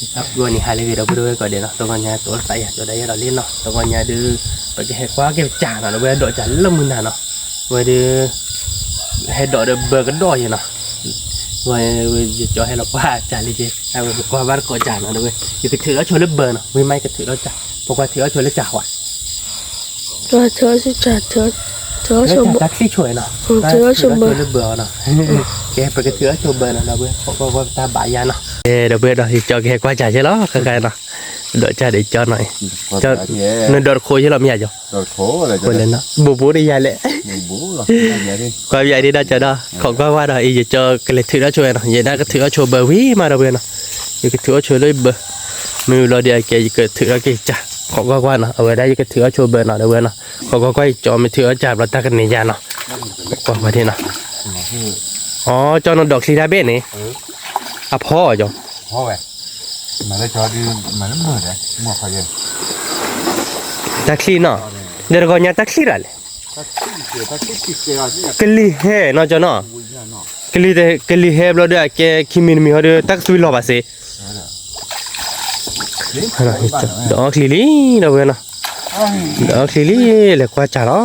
ဂီၤနံၤဟါလၢအဂ့ၤ ဒီပုၢ်ဝဲၢ်ကိးဂၤဒဲးနီၤ, တဂီၤညါ တအိၣ်သးယၤ ကၠီဒၣ်ယဲဒီးလံနီၤ, တဂီၤညါဒုး ပကဟဲကွၢ်က့ၤပစၢ်နီၤ, ဒီပုၢ်ဝဲၢ် ဒိးစၢ်လၢမုၢ်နၤနီၤ, ဝဲဒုး ဟဲဒိးဒီးဘၢကဒီးယဲနီၤ, ဝဲ ယကၠီဟဲလီၤကွၢ်စၢ်လံက့, ဝဲပကွၢ်ဘၣ်တကိးစၢ်နီၤ, ဒီပုၢ်ဝဲၢ် ယကထုးထီၣ်ဆိလၢဘၢနီၤ, ဝံၤမးယကထုးထီၣ်စၢ်, ပကွၢ်ထုးထီၣ်ဆိလၢစၢ်ဃီ ထုးထီၣ်ဆိစၢ်, ထုးထီၣ်ဆိဘၢ, ထုးထီၣ်ဆိဘၢနီၤ, ကဲ ပကထုးထီၣ်ဆိဘၢနီၤ, ဒီပုၢ်ဝဲၢ် ခိးကွၢ်ကွၢ်တၢ်ဘၣ်ယၤနီၤ, ကဲ ဒီပုၢ်ဝဲၢ်ဒီး ယကၠီကဟဲကွၢ်စၢ်ယဲလီၤ, ခဲခါနီၤ, ဒိးစၢ်ဒီးကၠီနီၤ, နဒိးတခိးယဲလီၤမ့ၢ်ယၤကၠီ, ဘိးဘိးဒီးယၤလဲၣ်, ကွၢ်ဘၣ်ဒ်ဒီးကၠီဒီး ခိးကွၢ်ကွၢ်ဒီး အံၤယကၠီကလဲၤထုးထီၣ်ဆိဝဲနီၤ, ယဒၣ်ကထုးထီၣ်ဆိဘၢဝံၤမး ဒီပုၢ်ဝဲၢ်နီၤ, ယကထုးထီၣ်ဆိလၢဘၢ, မ့ၢ်လီၤဒီးအကဲ ယကထုးထီၣ်က့ၤစၢ်, ခိးကွၢ်ကွၢ်နီၤ, အဝဲဒၣ်ယကထုးထီၣ်ဆိဘၢနီၤ ဒီပုၢ်ဝဲၢ်နီၤ, ခိးကွၢ်ကွၢ် ယကၠီမ့ၢ်ထုးထီၣ်စၢ်ဘျီတၢ်ကန့ၢ်ယၤနီၤ, ကွၢ်ကွၢ်ထံနီၤ, အိ ကၠီနဒိးချံတၢ်ဘ့ၣ်န့ၣ်, အဖီအီၤကၠီ တၢ်ချံနီၤ, ဒီးတဂီၤညါတၢ်ချံရၤလဲၣ်, ကလံၤဟဲနီၤကၠီနီၤ, ကလံၤဟဲဘျီဒီး အကဲခံမံၤတမံၤဟီဒီး တၢ်ကသွံလီၤဘၣ်စ့ၢ်, ဒီးအီၣ်ချံလံ ဒီပုၢ်ဝဲၢ်နီၤ, ဒီးအီၣ်ချံလံ လဲၤကွၢ်စၢ်လီၤ,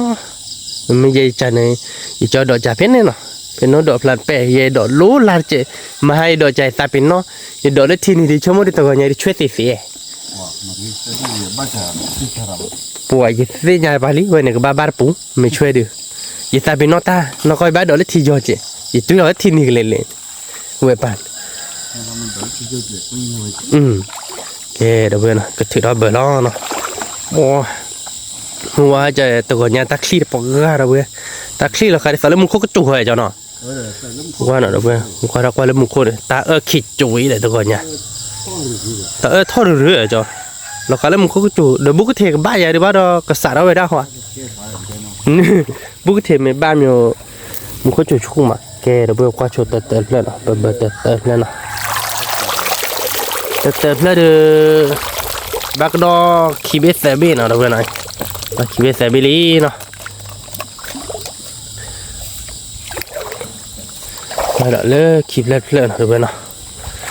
မ့မ့ၢ်ယဲယစၢ်န့ၣ် ယကၠီဒိးစၢ်ဖဲန့ၣ်နီၤ, ဖဲနီၣ်ဒိးဖျါတပဲၣ် ယဲဒိးလိလါတကဲး, မဟါယဒိးစၢ်ယသးပ့ၤနီၣ်, ယဒိးလၢထံနံၤဒံး ဆိကမိၣ်ဒီးတဂီၤညါဒ်ဆွဲသ့ၣ်သ့ၣ် ပှၤယသ့ၣ်ညါပၢ်လံ ဝဲန့ၣ်ကဘၣ်ဘၣ်တပူၤ မ့ၢ်ဆွဲဒုး, ယသးပ့ၤနီၣ်တၢ် နီၢ်ကီၢ်ယဘၣ်ဒိးလၢထံယီၤကဲး, ယတုၤလီၤလၢထံနံၤကလဲာ်လဲာ်, ဝဲပၢ်, ကဲ ဒီပုၢ်ဝဲၢ်နီၤ ကထုးထီၣ်ဘၢလီၤနီၤ, မ့ၢ်ဝဲတဂီၤညါတၢ်ချံတပှဲၤဂၤ ဒီပုၢ်ဝဲၢ်, တၢ်ချံလီၤဃးဒ်သိးလၢမူခိၣ်ကစူၤဃီကၠီနီၤ, ကွၢ်နီၤ ဒီပုၢ်ဝဲၢ် ကွၢ်ထီၣ်ကွၢ်လၢမူခိၣ်န့ၣ် တၢ်အၢၣ်ခံကၠူၤအံၤဒီးတဂီၤညါ, တၢ်အၢၣ်ထီၣ်ရူၤရူၤကၠီ, လီၤဃးလၢမူခိၣ်ကစူၤ ဒီးဘူးကထံးကဘၣ်ယၤဒံးဘၣ်ဒီး ကစးထီၣ်ဝဲဒၣ်ဟီ ဘူးကထံးမ့ၢ်ဘၣ်မ့ၢ် မူခိၣ်ကစူၤဆူၣ်မး, ကဲ ဒီပုၢ်ဝဲၢ် ကွၢ်ဆိတၢတၢတဖျၢၣ်နီၤ, ပဘၢတၢတၢတဖျၢၣ်နီၤ, တၢတၢတဖျၢၣ်ဒီး ဘၣ်ကဒီးခံဘ့ၣ်သၢဘ့ၣ်နီၤ ဒီပုၢ်ဝဲၢ်နီၤ, ဘၣ်ခံဘ့ၣ်သၢဘ့ၣ်လံနီၤ, ဒီးလၢခံဖျၢၣ်တဖျၢၣ်နီၤ ဒီပုၢ်ဝဲၢ်နီၤ,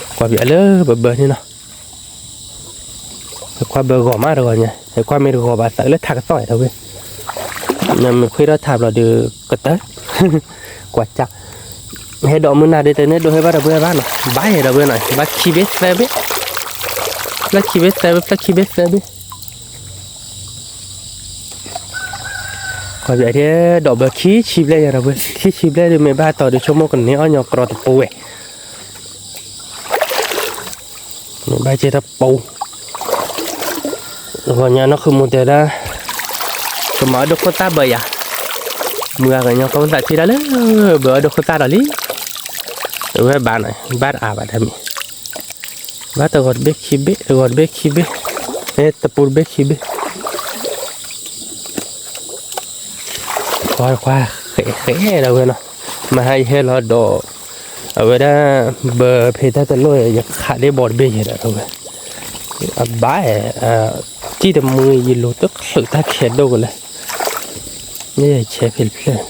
ကွၢ်ဘၣ်လၢပဘၢန့ၣ်နီၤ ဟဲကွၢ်ဘၢဂီၤမးတဂီၤညါ, ဟဲကွၢ်မ့ၢ်တဂီၤဘၣ်သးလၢထးကသီၣ်ဒီပုၢ်ဝဲၢ်, နမ့ၢ်ခွ့ထီၣ်ထးဘျီဒီးကတၢၢ်, ကွၢ်စၢ်, ဟဲဒိးမုၢ်နၤဒ်တန့ၢ်ဒိးဟဲဘၣ်ဒီပုၢ်ဝဲၢ်ဘၣ်နီၤ, ဘၣ်ယဲဒီပုၢ်ဝဲၢ်နီၤ, ဘၣ်ခံဘ့ၣ်သၢဘ့ၣ်, ဘၣ်ခံဘ့ၣ်သၢဘ့ၣ် ဘၣ်ခံဘ့ၣ်သၢဘ့ၣ် ကွၢ်ဘၣ်ထဲဒိးဘၢခံဆံဘျဲၣ်ယၤဒီပုၢ်ဝဲၢ်, ခံဆံဘျဲၣ်ဒီးမ့ၢ်ဘၣ်တီၤဒီးဆိကမိၣ်ကန့ၢ်အီၣ်ညီကြီတပူၤဝဲ မ့ၢ်ဘၣ်ကဲတပူၤ, ဂီၤညါနီၢ်ဃုာ်မူတဲဒၣ်, ကမၤအီၣ်ဒိၣ်ခိၣ်သၣ်ဘၢယၤ, မုၢ်ဂၤကညီကီၢ်သးထံတၢ်လၢ ဘၢအီၣ်ဒိၣ်ခိၣ်သၣ်ဒီးလံ, အဝဲဘၣ်နီၤ ဘၣ်တအါဘၣ်တမံၤ, ဘၣ်တဂီၤတဘ့ၣ်ခံဘ့ၣ် တဂီၤတဘ့ၣ်ခံဘ့ၣ်, တပူၤတဘ့ၣ်ခံဘ့ၣ် ကွၢ်ကွၢ်, ဃဲဃဲဒီပုၢ်ဝဲၢ်နီၤ, မဟါယဟဲလီၤဒီး, အဝဲဒၣ်, ဘၢဖဲတၢ်တလိၣ် ယခးဒ့ဘီတဘ့ၣ်ယဲဒီပုၢ်ဝဲၢ်, အဘၣ်, တံၢ်တမုၢ်ယလိၤတချုးတၢ်ခဲဒိၣ်ကလဲၣ်, ယဆဲးဖဲတဖျၢၣ်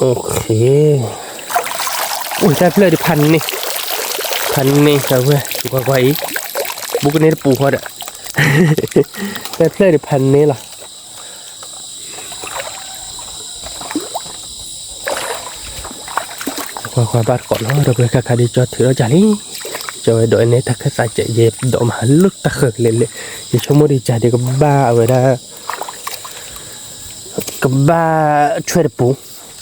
အိၣ်ခ့, အိၣ်တၢ်ဖျၢၣ်ဒံးဖးန့ၢ်, ဖးန့ၢ်ဒီပုၢ်ဝဲၢ် ကွၢ်ကွၢ်အံၤ, ဘူးကန့ၢ်တပူၤဃီဒီး, တၢ်ဖျၢၣ်ဒံးဖးန့ၢ်လီၤ. ကွၢ်ကွၢ်ဘၣ်တကိးလီၤ ဒီပုၢ်ဝဲၢ် ခါခါဒ်ကၠီထုးထီၣ်စၢ်လံ, ကၠီဝဲဒိးန့ၢ်တၢ်ခၢၣ်သးကဲး ယဲဒိးမၤလၢတၢ်ဃၢၤကလဲာ်လဲၣ်, ယဆိကမိၣ်ဒ်ကၠီဒ်ကဘၣ်အဝဲဒၣ် ကဘၣ်ဆွဲတပူၤ,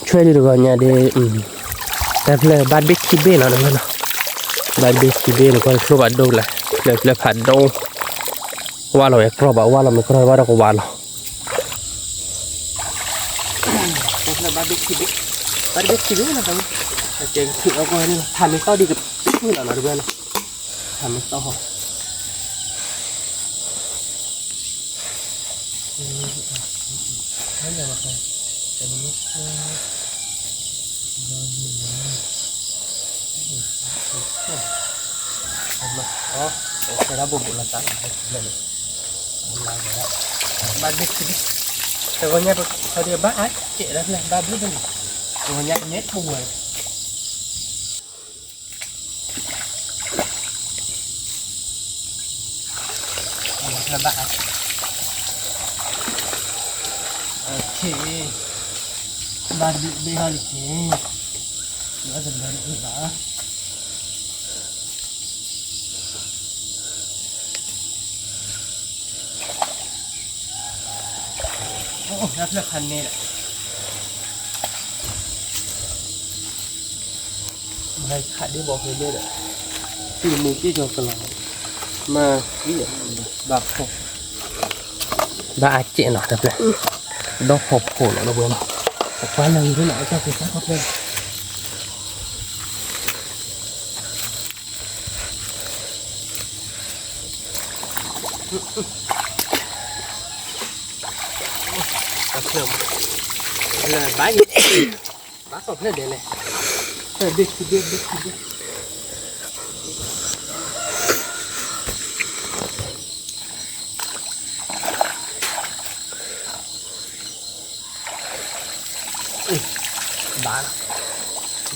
ဆွဲဒ်တဂီၤညါဒ်, တၢ်ဖျၢၣ်ဘၣ်တဘ့ၣ်ခံဘ့ၣ်နီၤ တမ့ၢ်နီၤ, ဘၣ်တဘ့ၣ်ခံဘ့ၣ်န့ၣ် ကွၢ်တချိၣ်ဘၣ်ဒိၣ်လဲၣ်, ဖျၢၣ်ဖျၢၣ်ဖးဒိၣ်, ဝါလီၤဝဲကြီဘၣ် ဝါလီၤမ့ၢ်ကြီဘၣ်ဒီးကဝါလီၤ. တၢ်ဖျၢၣ်ဘၣ်တဘ့ၣ်ခံဘ့ၣ်, ဘၣ်တဘ့ၣ်ခံဘ့ၣ်နီၤ, ကဲကထုးအီၣ်ကွၢ်န့ၣ် ထးမ့ၢ်သီၣ်ဒ်ကထုးလီၤနီၤ တမ့ၢ်နီၤ, ထးမ့ၢ်သီၣ် ဘၣ်ဘ့ၣ်ခံဘ့ၣ်, တဂီၤညါပခီဒံးဘၣ်အါကဲးလၢဖျၢၣ်ဘၣ်ဘ့ၣ်ဘၣ်န့ၣ်, တဂီၤညါကန့ၢ်တပူၤဝဲ. ဘၣ်အါ, ဘၣ်ဒုးဘ့ၣ်ဟီၣ်လံက့ၤ, လၢတလၢတအုၣ်ဘၣ်, အိၣ် တၢ်ဖျၢၣ်ဖးန့ၣ်ဒီး မၤခးဒ့ဘီဖဲန့ၣ်ဒီး တံၤမူက့ၢ်ကၠီၤကလီၤ, မၤ, ဘၣ်ဖှီၣ်, ဘၣ်အါကဲးနီၤ တၢ်ဖျၢၣ်, ဒီဖှီၣ်ဖှီၣ်နီၤ ဒီပုၢ်ဝဲၢ်နီၤ, ပကွၢ်လၢအံၤဒ်နီၤ အတၢ်က့ၤစၢ်ခီဖျၢၣ် ဘၣ်ခီဖျၢၣ်ဒဲးလဲၣ်, ဘ့ၣ်ခံဘ့ၣ် ဘ့ၣ်ခံဘ့ၣ်, ဘၣ်,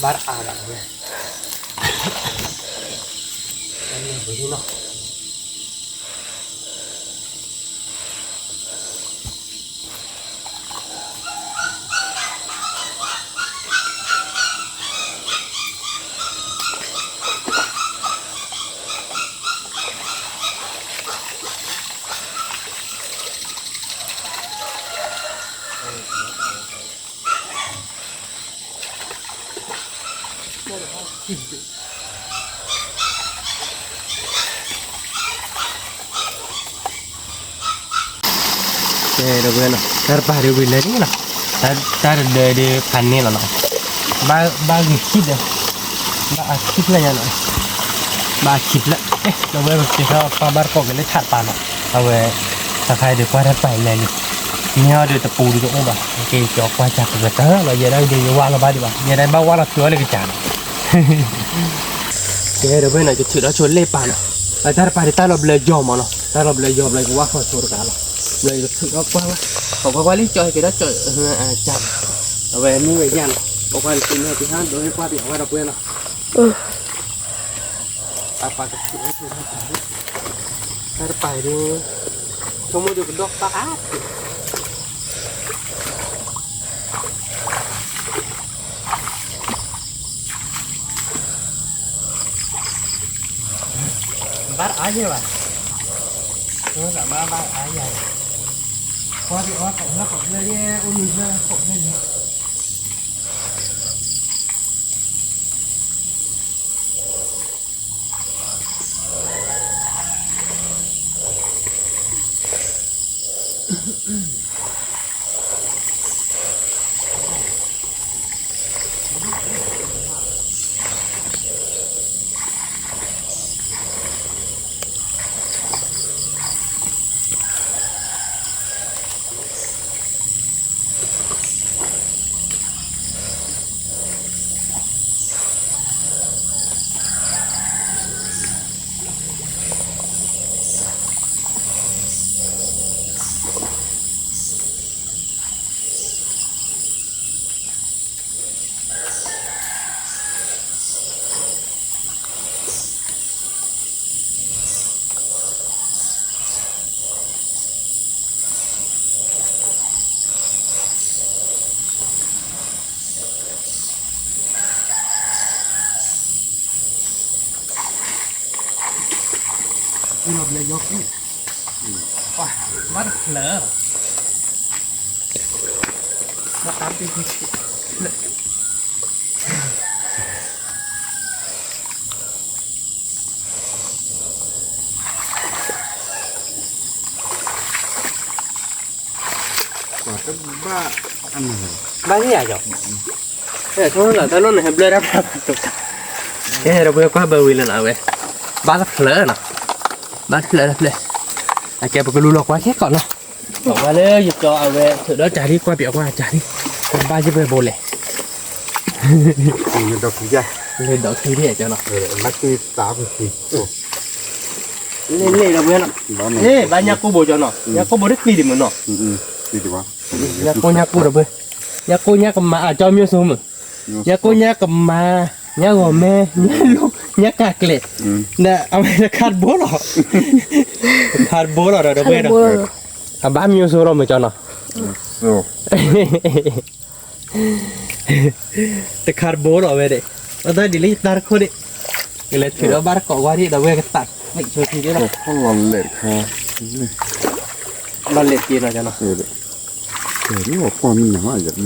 ဘၣ်အါဘၣ်ဝဲ, ဝဲန့ၣ်ပှၤဒ်နီၤ ကဲ ဒီပုၢ်ဝဲၢ်နီၤ တၢ်တပၤဒုးဝံၤလၢာ်န့ၣ်လီၤ, တၢ်တဒၢဒုးဖးန့ၢ်လီၤနီၤ, ဘၣ်ဂ့ၤခံဒၢး, ဘၣ်အါခံဖျၢၣ်ညါနီၤ, ဘၣ်အါခံဖျၢၣ်, ဒီပုၢ်ဝဲၢ်ပက့ၤထီၣ်ပၢ်ဘၣ်တကိးက့ၤလၢထးတပၤနီၤ, အဝဲ တခါအံၤဒုးကွၢ်တၢ်တပၤလဲၤလံ, မ့ၢ်အီၤဒုးတပူၤဒုးတအိၣ်ဘၣ်, က့ၤကၠီၤကွၢ်စၢ်ကပၤတၢၢ်လီၤ, ယဲဒၣ်ဒုးယဝၢ်လီၤဘၣ်ဒံးဘၣ်, ယဲဒၣ်ဘၣ်ဝၢ်လီၤထွဲအီၤလၢကစၢ်နီၤ ကဲ ဒီပုၢ်ဝဲၢ်နီၤ ယထုးထီၣ်ဆိလ့ၣ်ပာ်နီၤ, တၢ်တပၤဒုးတၢ်လီၤဘျၢယီၤမးနီၤ, တၢ်လီၤဘျၢယီၤဘျီ ယကဝၢ်ဃီဆိတဂၤလီၤ, ဘျီယကထုးထီၣ်ကွၢ်ဝဲ, ပကွၢ်ကွၢ်လံကၠီၤဟဲက့ၤဒီးကၠီၤ, အဝဲမ့ၢ်ဝဲယၤနီၤ, ပကွၢ်လံကၠီၤမ့ၢ်ဟဲက့ၤဟါ ဒိးဟဲကွၢ်ပယီၤဝဲဒီပုၢ်ဝဲၢ်နီၤ အပာ်ကထုးထီၣ်ဆိတၢ်တပၤ, တၢ်တပၤအံၤဒုး ဆိကမိၣ်ဒုးကဒီၣ်တၢ်အါ ဘၣ်အါယဲၢ်ဘၣ်, ဘၣ်အါယဲၢ်, ကွၢ်ဒံးအီၤကိးဖျၢၣ်ကိးဖျၢၣ်ယဲၢ် အိၣ်မံၤဖျၢၣ်ကိးဖျၢၣ်ယဲၢ် လီၤဘျၢယီၤကူၣ်, ဘၣ်တဖျၢၣ်, ဘၣ်တဖျၢၣ် ဘၣ်ယၤကီ, ဆိလၢတၢ်နီၢ်န့ၣ် ဟဲဘျၢတၢ်ဖျၢၣ်, ကဲ ဒီပုၢ်ဝဲၢ်ကွၢ်ဘၢဝံၤလၢနီၤ အဝဲ, ဘၣ်တဖျၢၣ်နီၤ, ဘၣ်တဖျၢၣ်တဖျၢၣ်, အကဲပကလူလီၤကွၢ်ခဲကီးနီၤ, လီၤကွၢ်လၢယကၠီအဝဲ ထုးဒီးကၢ်ဒံကွၢ်ပယီၤကွၢ်ကၢ်ဒံ, ဘၣ်ယဘဲဘိလဲၣ်, လၢဒီးခံယဲၢ်, လၢလ့ၣ်လ့ၣ်ဒီပုၢ်ဝဲၢ်နီၤ, ဘၣ်ညၣ်ကိၢ်ဘိကၠီနီၤ, ညၣ်ကိၢ်ဘိတကျံၤဒံးမ့ၢ်နီၤ, ညၣ်ကိၢ်ညၣ်ကိၢ်ဒီပုၢ်ဝဲၢ်, ညၣ်ကိၢ်ညၣ်ကမၤအကၠီမ့ၢ်ဆိမုၢ်, ညၣ်ကိၢ်ညၣ်ကမၤ ညၣ်ဂီၤမဲ, ညၣ်လူ, ညၣ်ကးကျဲး, ဒီးအဝဲတခါတဘိလီၤ, တခါတဘိလီၤဒီး တဝဲဒီး, အဘၣ်မံၤအိၣ်ဆိလီၤမ့ၢ်ကၠီနီၤ, တခါတဘိလီၤဝဲဒၣ်, အတၢ်ဒ်လံတၢ်တခိၣ်ဒၣ်, ကလဲၤထုးဒီးဘၣ်တကိးဝါဒၣ်ဒီးဝဲကသး, မ့ၢ်ဆိထံဒၣ်လီၤ, လီၤလဲၤက့ၤနီၤကၠီနီ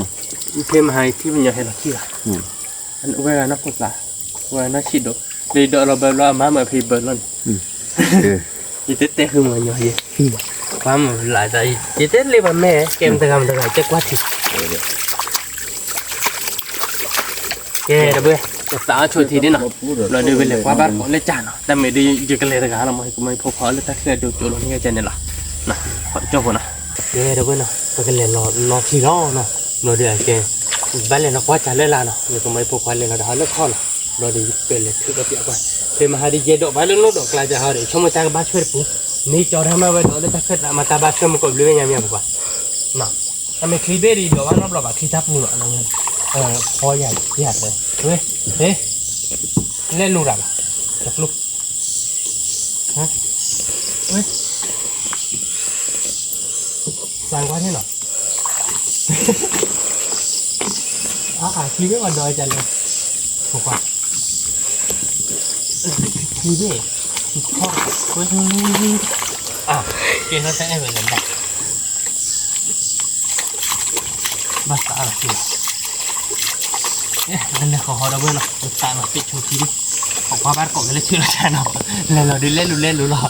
ၤ, ဖဲမဟါထံၣ်ပညီဟဲလီၤထံၣ်ဘၣ်, ဝဲဂၤနီၢ်ခိၣ်သး, ဝဲဂၤနီၢ်ဆံးဒိၣ်, လၢဒီးလီၤဘၢဘျီအမါမၢဖံဘၢလီၤန့ၣ်, ယတတဲဃုမညီယဲ, ပှၤမၢလၢ, ယတဲလၢပှၤမဲာ်, ကဲမတဂၤမတဂၤ ကဲကွၢ်ထံး, ကဲတဘျီ, ကသးအဆိထံဒၣ်နီၤ, ဘျီဒီးဝဲလဲၤကွၢ်ဘၣ်တကိးလၢကၢ်နီၤ, တၢ်မ့ၢ်ဒီးယကလဲၤတဂၤလီၤ, မ့ၢ်ကမ့ၢ်ဖိခွါလၢတၢ်ချၢအဒိကၠိလီၤန့ၣ်ကဲန့ၣ်လီၤ, ကၠီဖိနီၤ, ကဲတဘျီနီၤ, ပကလဲၤလီၤနီၢ်ချံလီၤနီၤ, ဘျီဒီးကဲ, ဘၣ်လဲၤနီၢ်ကွၢ်ကၢ်လၢလာ်နီၤ, ယကမ့ၢ်ဖိခွါလဲၤလီၤဒီးဟးလၢခီၣ်နီၤ, ဘျီဒီးယပလဲၤထုးဒီးပျးကွၢ်, ဖဲမဟါဒ်ယဲဒိးဘၣ်လၢနိၣ်ဒီးကျါကၢ်ဟီဒီး ဆိကမိၣ်တၢ်ကဘၣ်ဆွဲတပူၤ, မ့ၢ်ကၠီတၢ်မၤဝဲဒီးလၢတၢ်ဆွဲတၢ်မၤတၢ်ဘၣ်ဆွဲမုၢ်ကိးဘျုးဝဲညါမ့ၢ်ပှၤ, အမ့ၢ်ချံဘ့ၣ်ဒီးယဒိးဘၣ်နီတဘျီဘၣ် ချံတၢ်ပူၤနီၤ, ဖီယၤယၤတၢ်, ဝဲ, ဟ့, လဲၤလူၤတၢ်ဘၣ်, တကျိ, ဝဲ, သံကွၢ်န့ၣ်နီၤ အါအါ ချံဘ့ၣ်ပှၤဒီးကလဲၣ်, ဖိခွါ, ချံဘ့ၣ်, ဝဲ, အါ, ကဲထီၣ်တၢ်အဲၣ်ဝဲလဲၣ်ဘၣ်, ဘၣ်သးအါလီၤချံလီၤ, ကလဲၤဃီၤဃီၤဒီးဝဲလီၤ, နသးလီၤပ့းဆိထံဒၣ်, ခိးကွၢ်ဘၣ်တကိးကလဲၤဆူလီၤတၢ်နီၤ, လဲၤလီၤဒုးလဲၤလူၤလဲၤလူၤလီၤ.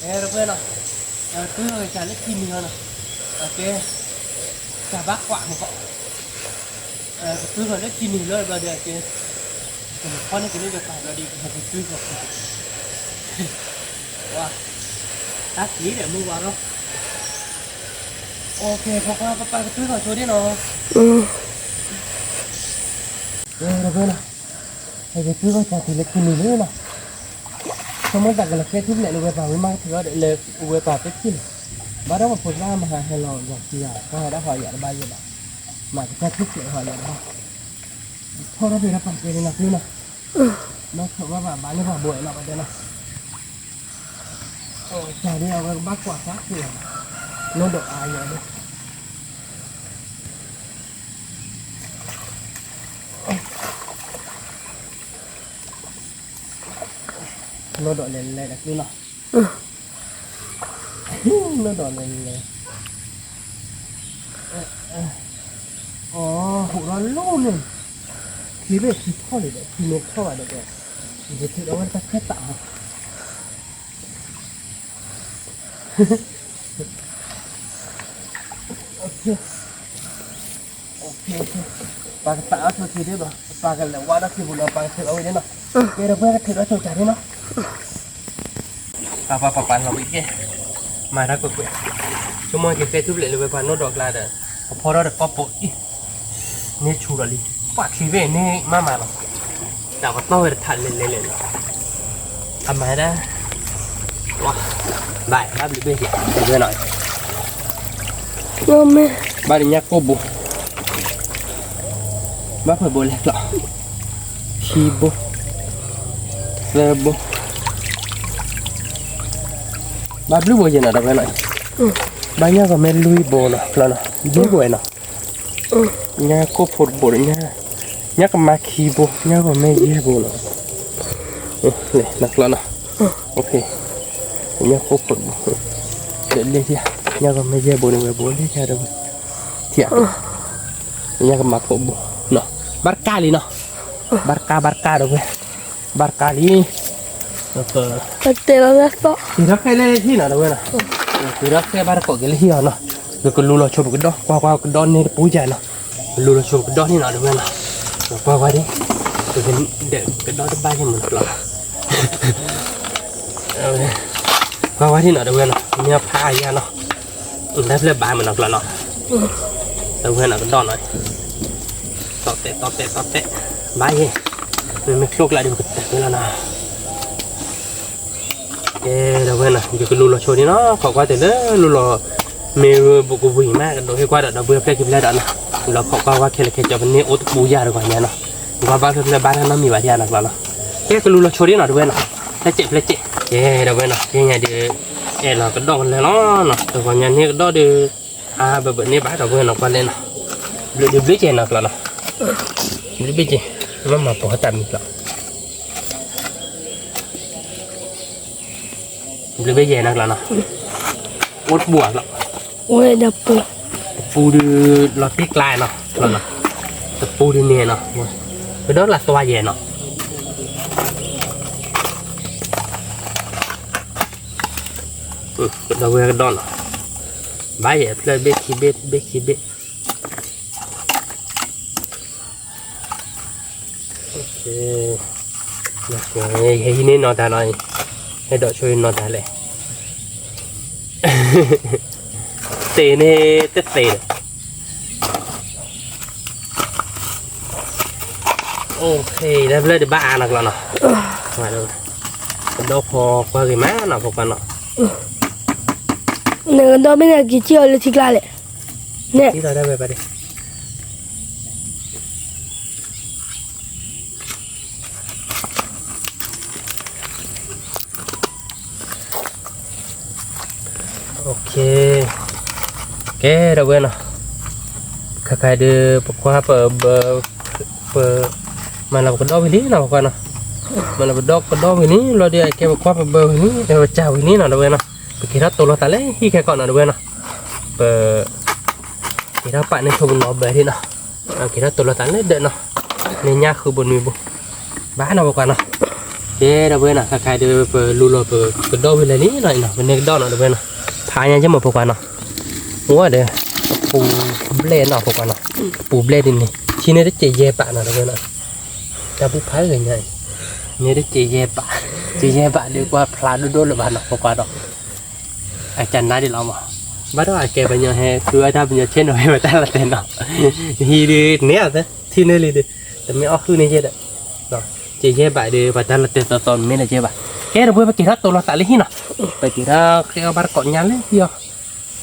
အဲ တပှဲၤနီၤ, ကတုၤလီၤကစၢ်လၢခံနံၤလီၤနီၤ, အကဲ, ကစၢ်ဘၣ်ကွၢ်မကီး, ကတုၤလီၤလၢခံနံၤလီၤဘျီဒီးအကဲ, ကမၤဖီန့ၢ်က့ၤလၢဝဲပၢ်ဘျီဒီး ကဟဲက့ၤတုၤလီၤ, ဝါ, တၢ်က့ၤဒီးမုၢ်ဝါလီၤ, အိၣ်ကဲ ဖိခွါ ပပၢ်ကတုၤလီၤဆိဒၣ်နီၤ, တပှဲၤနီၤ, ဟဲက့ၤတုၤလီၤကစၢ်တုၤလၢခံနံၤလံနီၤ, ဆိကမိၣ်သးကလီၤဃဲထူၣ်ဖျဲးလၢဝဲပၢ်ဝံၤမးကထံၣ်အီၤဒီး လၢဝဲပၢ်သ့ၣ်ခံန့ၣ်, ဘၣ်ဒီးပဖိသၣ်မဟါဟဲလီၤယၤခံဂၤ ပှၤဟဲဒၣ်ဟီးယၤတဘၣ်ယဲဘၣ်, မၤကစၢ်ထူၣ်ဖျဲးဟီးယၤတဘၣ်, ထီၣ်ထီၣ်ဖဲဒၣ်ပာ်ကဲန့ၣ်နီၤ ကျုနီၤ, မ့ၢ်ဆိးဘၣ်ဘၣ်ဘၣ်န့ၣ်ပှၤဘိးနီၤ ပတဲနီၤ, ကစၢ်ဒ်အဝဲကဘၣ်ကွၢ်ဆါက့ၤ, နီၢ်ဒီးအါယၤဒၣ် နီၢ်ဒီးလဲၤလဲၤတၢ်ကျိလီၤ, နီၢ်ဒီးလဲၤလဲၤ, အီၤ ဟူးထီၣ်လီၤန့ၣ်, ထံဘ့ၣ်ထံထီၣ်န့ၣ်ဒီး ထံမ့ၢ်ထီၣ်ဘၣ်ဒီး, ယထုးဒီးဝဲတၢ်ခဲသးလီၤ. ပှၤကသးအီၣ်ဆိထံဒ်ဘၣ်, ပှၤကလဲၤဝါဒီးထံပူၤလီၤ, ပှၤကထုးအီၣ်ဝဲဒၣ်နီၤ, ကဲဒီးပှၤကထုးဒီးဆိကၤဒ်နီၤ, ပှၤပှၤပှၤပှၤလီၤဝံၤကဲ, မၤတၢ်ကွဲးကွဲး, ဆိကမိၣ်က့ၤကဲထူၣ်ဖျဲးလၢဝဲပှၤနီၢ်ဒီးကျါဒီး, ကဖီထီၣ်ဒီးကီၢ်ပိာ်အံၤ န့ၢ်ဆူၣ်လီၤလံ, ပှၤထံဘ့ၣ်န့ၢ်မးမးလီၤ, တၢ်ကတီၢ်ဝဲတထးလဲၤလဲၤလဲၤလီၤ, အမၤဒၣ်, ဘၣ်ဘျုးဘ့ၣ်ယဲ, တဝဲနီၤ, ဘၣ်ဒီးညၣ်ကိၢ်ဘိ, ဘၣ်ဖဲဘိလဲၤကျီ, ခံဘိ, သၢဘိ, ဘၣ်ဘျုးဘိယဲနီၤ တဝဲနီၤ, ဘၣ်ညၣ်ကီၢ်မ့ၢ်လွံၢ်ဘိနီၤ ကျီနီၤ, ယဲၢ်ဘိနီၤ ညၣ်ကိၢ်ဖိတဘိ, ညၣ်ကမါခံဘိ, ညၣ်ကီၢ်မ့ၢ်ယဲၢ်ဘိနီၤ, နကျီနီၤ, ညၣ်ကိၢ်ဖိတဘိ, ဒီးလ့ၣ်ထံ, ညၣ်ကီၢ်မ့ၢ်ယဲၢ်ဘိန့ၣ် ဝဲဘိလ့ၣ်ထံဒီးဝဲ, ထံ, ညၣ်ကမါဖိတဘိ, ဘၣ်တကးလံနီၤ, ဘၣ်တကး ဘၣ်တကးဒီးဝဲ, ဘၣ်တကးလံ က့ၤထီၣ်ခဲလၢာ်ဟံၣ်နီၤ တဝဲနီၤ, က့ၤထီၣ်ခဲဘၣ်တကိးက့ၤလၢဟံၣ်အီၤနီၤ, ယကလူလီၤဆိပကဒီၣ်, ကွၢ်ကွၢ်ကဒီၣ်န့ၢ်တပူၤယၤနီၤ, ကလူလီၤဆိပကဒီၣ်န့ၢ်နီၤ တဝဲနီၤ, ကွၢ်ကွၢ်ဒ်, ကဒီၣ်တဘၣ်ယဲၢ်မနုၤကျီ, ကွၢ်ကွၢ်ဒ်နီၤ တဝဲနီၤ မ့ၢ်ဖးအါယၤနီၤ, တၢ်ဖျၢၣ်ဘၣ်မနုၤကျီနီၤ, တဝဲနီၤကဒီၣ်နီၤ, တီတဲာ်တီတဲာ်တီတဲာ်, ဘၣ်ယဲၢ်, မ့မ့ၢ်ချိၣ်ကျါဒီးပကတၢၢ်ဝဲလီၤနီၤ ကဲ ဒီပုၢ်ဝဲၢ်နီၤ ယကလူလီၤဆိဒံးနီၤ ခိးကွၢ်တၢ်လၢလူလီၤ မ့ၢ်ဘိးကဝံၤမး ကဒိးဟ့ၣ်ကွၢ်ဒီး ဒီပုၢ်ဝဲၢ်ဖျၢၣ်ခံဖျၢၣ်ဒီးနီၤ လီၤခိးကွၢ်ဝဲခဲလၢာ်ခဲဆ့ ပန့ၢ်အိၣ်တပူၤယၤတဂီၤညါနီၤ ကွၢ်ဘၣ်ဖျၢၣ်ဖျၢၣ်ဘၣ်တၢ်နီတမံၤဘၣ်ဒံးနီၤ ကျီနီၤ ကဲကလူလီၤဆိဒံးနီၤ ဒီပုၢ်ဝဲၢ်နီၤ ဖျၢၣ်စဲးဖျၢၣ်စဲး ကဲ ဒီပုၢ်ဝဲၢ်နီၤ ကဲညါဒီး အဲၣ်လီၤကဒီၣ်ကလၢာ်လီၤနီၤ တဂီၤညါန့ၢ်ကဒီၣ်ဒီး အါဘၢဘၢန့ၢ်ဘၣ်ဒီပုၢ်ဝဲၢ်နီၤ ကွၢ်လဲၣ်နီၤ ဘျုးဒုးဘျုးကဲနီၤ ကျီနီၤ ဘျုးဘျုးကဲ မ့ၢ်မၤပိာ်တၢ်မံၤကျီ ဘျုးဘ့ၣ်ယဲၢ်နီၤကျီနီၤ အိၣ်တပူၤအကျီ တပူၤဒုးလီၤတံၢ်ကျါနီၤ တပူၤဒုးန့ၣ်နီၤ ကဒီၣ်လၢသွါယဲၢ်နီၤ ကဒီၣ်ဝဲကဒီၣ်နီၤ ဘၣ်ယဲၢ်ဖျၢၣ်ဘ့ၣ်ခံဘ့ၣ်ဘ့ၣ်ခံဘ့ၣ် ဟဲဟံးန့ၢ်နီၢ်တၢ်လီၤ ဟဲဒိးဆိနီၢ်တၢ်လဲၣ် သ့န့ၣ်တသ့ဒီး တၢ်ဖျၢၣ်ဒံးဘၣ်အါနီၤကျီနီၤ ကဒီၣ်ဖီကွၢ်ဂ့ၤမးနီၤ ဖီကွၢ်နီၤ နကဒီၣ်မ့ၢ်နက့ၤစံၣ်အီၤလၢထံကျါလဲၣ် န့ၣ် ကဲ ဒီပုၢ်ဝဲၢ်နီၤ ခါခါဒုး ပကွၢ်ပဘၢ ပ မၤလၢပကဒီၣ်ဝံၤလံနီၤ ပကွၢ်နီၤ မၤလၢပဒီၣ်ကဒီၣ်ဝံၤလံ ဘျီဒုး အကဲပကွၢ်ပဘၢဝံၤလံ ပစၢ်ဝံၤလံနီၤ ဒီပုၢ်ဝဲၢ်နီၤ ပက့ၤထီၣ်တိၤလီၤသးလၢဟံၣ်ခဲကီးနီၤ ဒီပုၢ်ဝဲၢ်နီၤ ပ က့ၤထီၣ်ပာ်န့ၢ်ဆိပနီၤဘၢဒံးနီၤ က့ၤထီၣ်တိၤလီၤသးလၢဒၢးနီၤ န့ၢ်ညၣ်ဃုဘိနွံဘိ ဘၣ်နီၤ ပကွၢ်နီၤ ကဲ ဒီပုၢ်ဝဲၢ်နီၤ ခါခါဒုး ပလူလီၤပကဒီၣ်ဝံၤလံလံနီၤ ပန့ၢ်ကဒီၣ်နီၤ ဒီပုၢ်ဝဲၢ်နီၤ ဖးညါယဲၢ်မး ပကွၢ်နီၤ အိၣ်ဒီး ပူၤဘျဲၣ်နီၤ ပကွၢ်နီၤ ပူၤဘျဲၣ်ဒ်န့ၣ် ထံန့ၣ်တစဲးယဲၢ်ပာ်နီၤ ဒီပုၢ်ဝဲၢ်နီၤ တၢ်ဘူၣ်ဖးဂ့ၤညါအံၤ န့ၣ်တစဲးယဲၢ်ပာ် စဲးယဲၢ်ပာ်ဒုးကွၢ်ဖျါဒိၣ်ဒိၣ်လၢၤဘၣ်နီၤ ပကွၢ်ဒီး အကနါဒ်လီၤမး ဘၣ်ဒီးအကဲပညီဟဲ ဃုအတၢ်ပညီဆ့ၣ်နီၤ ဟဲပတၢ်လီၤတဲာ်နီၤ ဟံးဒုးန့ၢ်အီၤသ့ ထံန့ၣ်လံဒုး တမ့ၢ်အီၣ်ဃုန့ၢ်ယဲၢ်ဒီး စဲးယဲၢ်ပာ်ဒုး ပှၤတၢ်လီၤတဲာ်သီသီမ့ၢ်လၢယဲၢ်ဘၣ် ကဲ ဒီပုၢ်ဝဲၢ် ပက့ၤထီၣ်တိၤလီၤသးလၢဟံၣ်နီၤ ပက့ၤထီၣ်ဃဲအီၣ်ဘၣ်တကိးညါလၢဟံၣ်အီၤ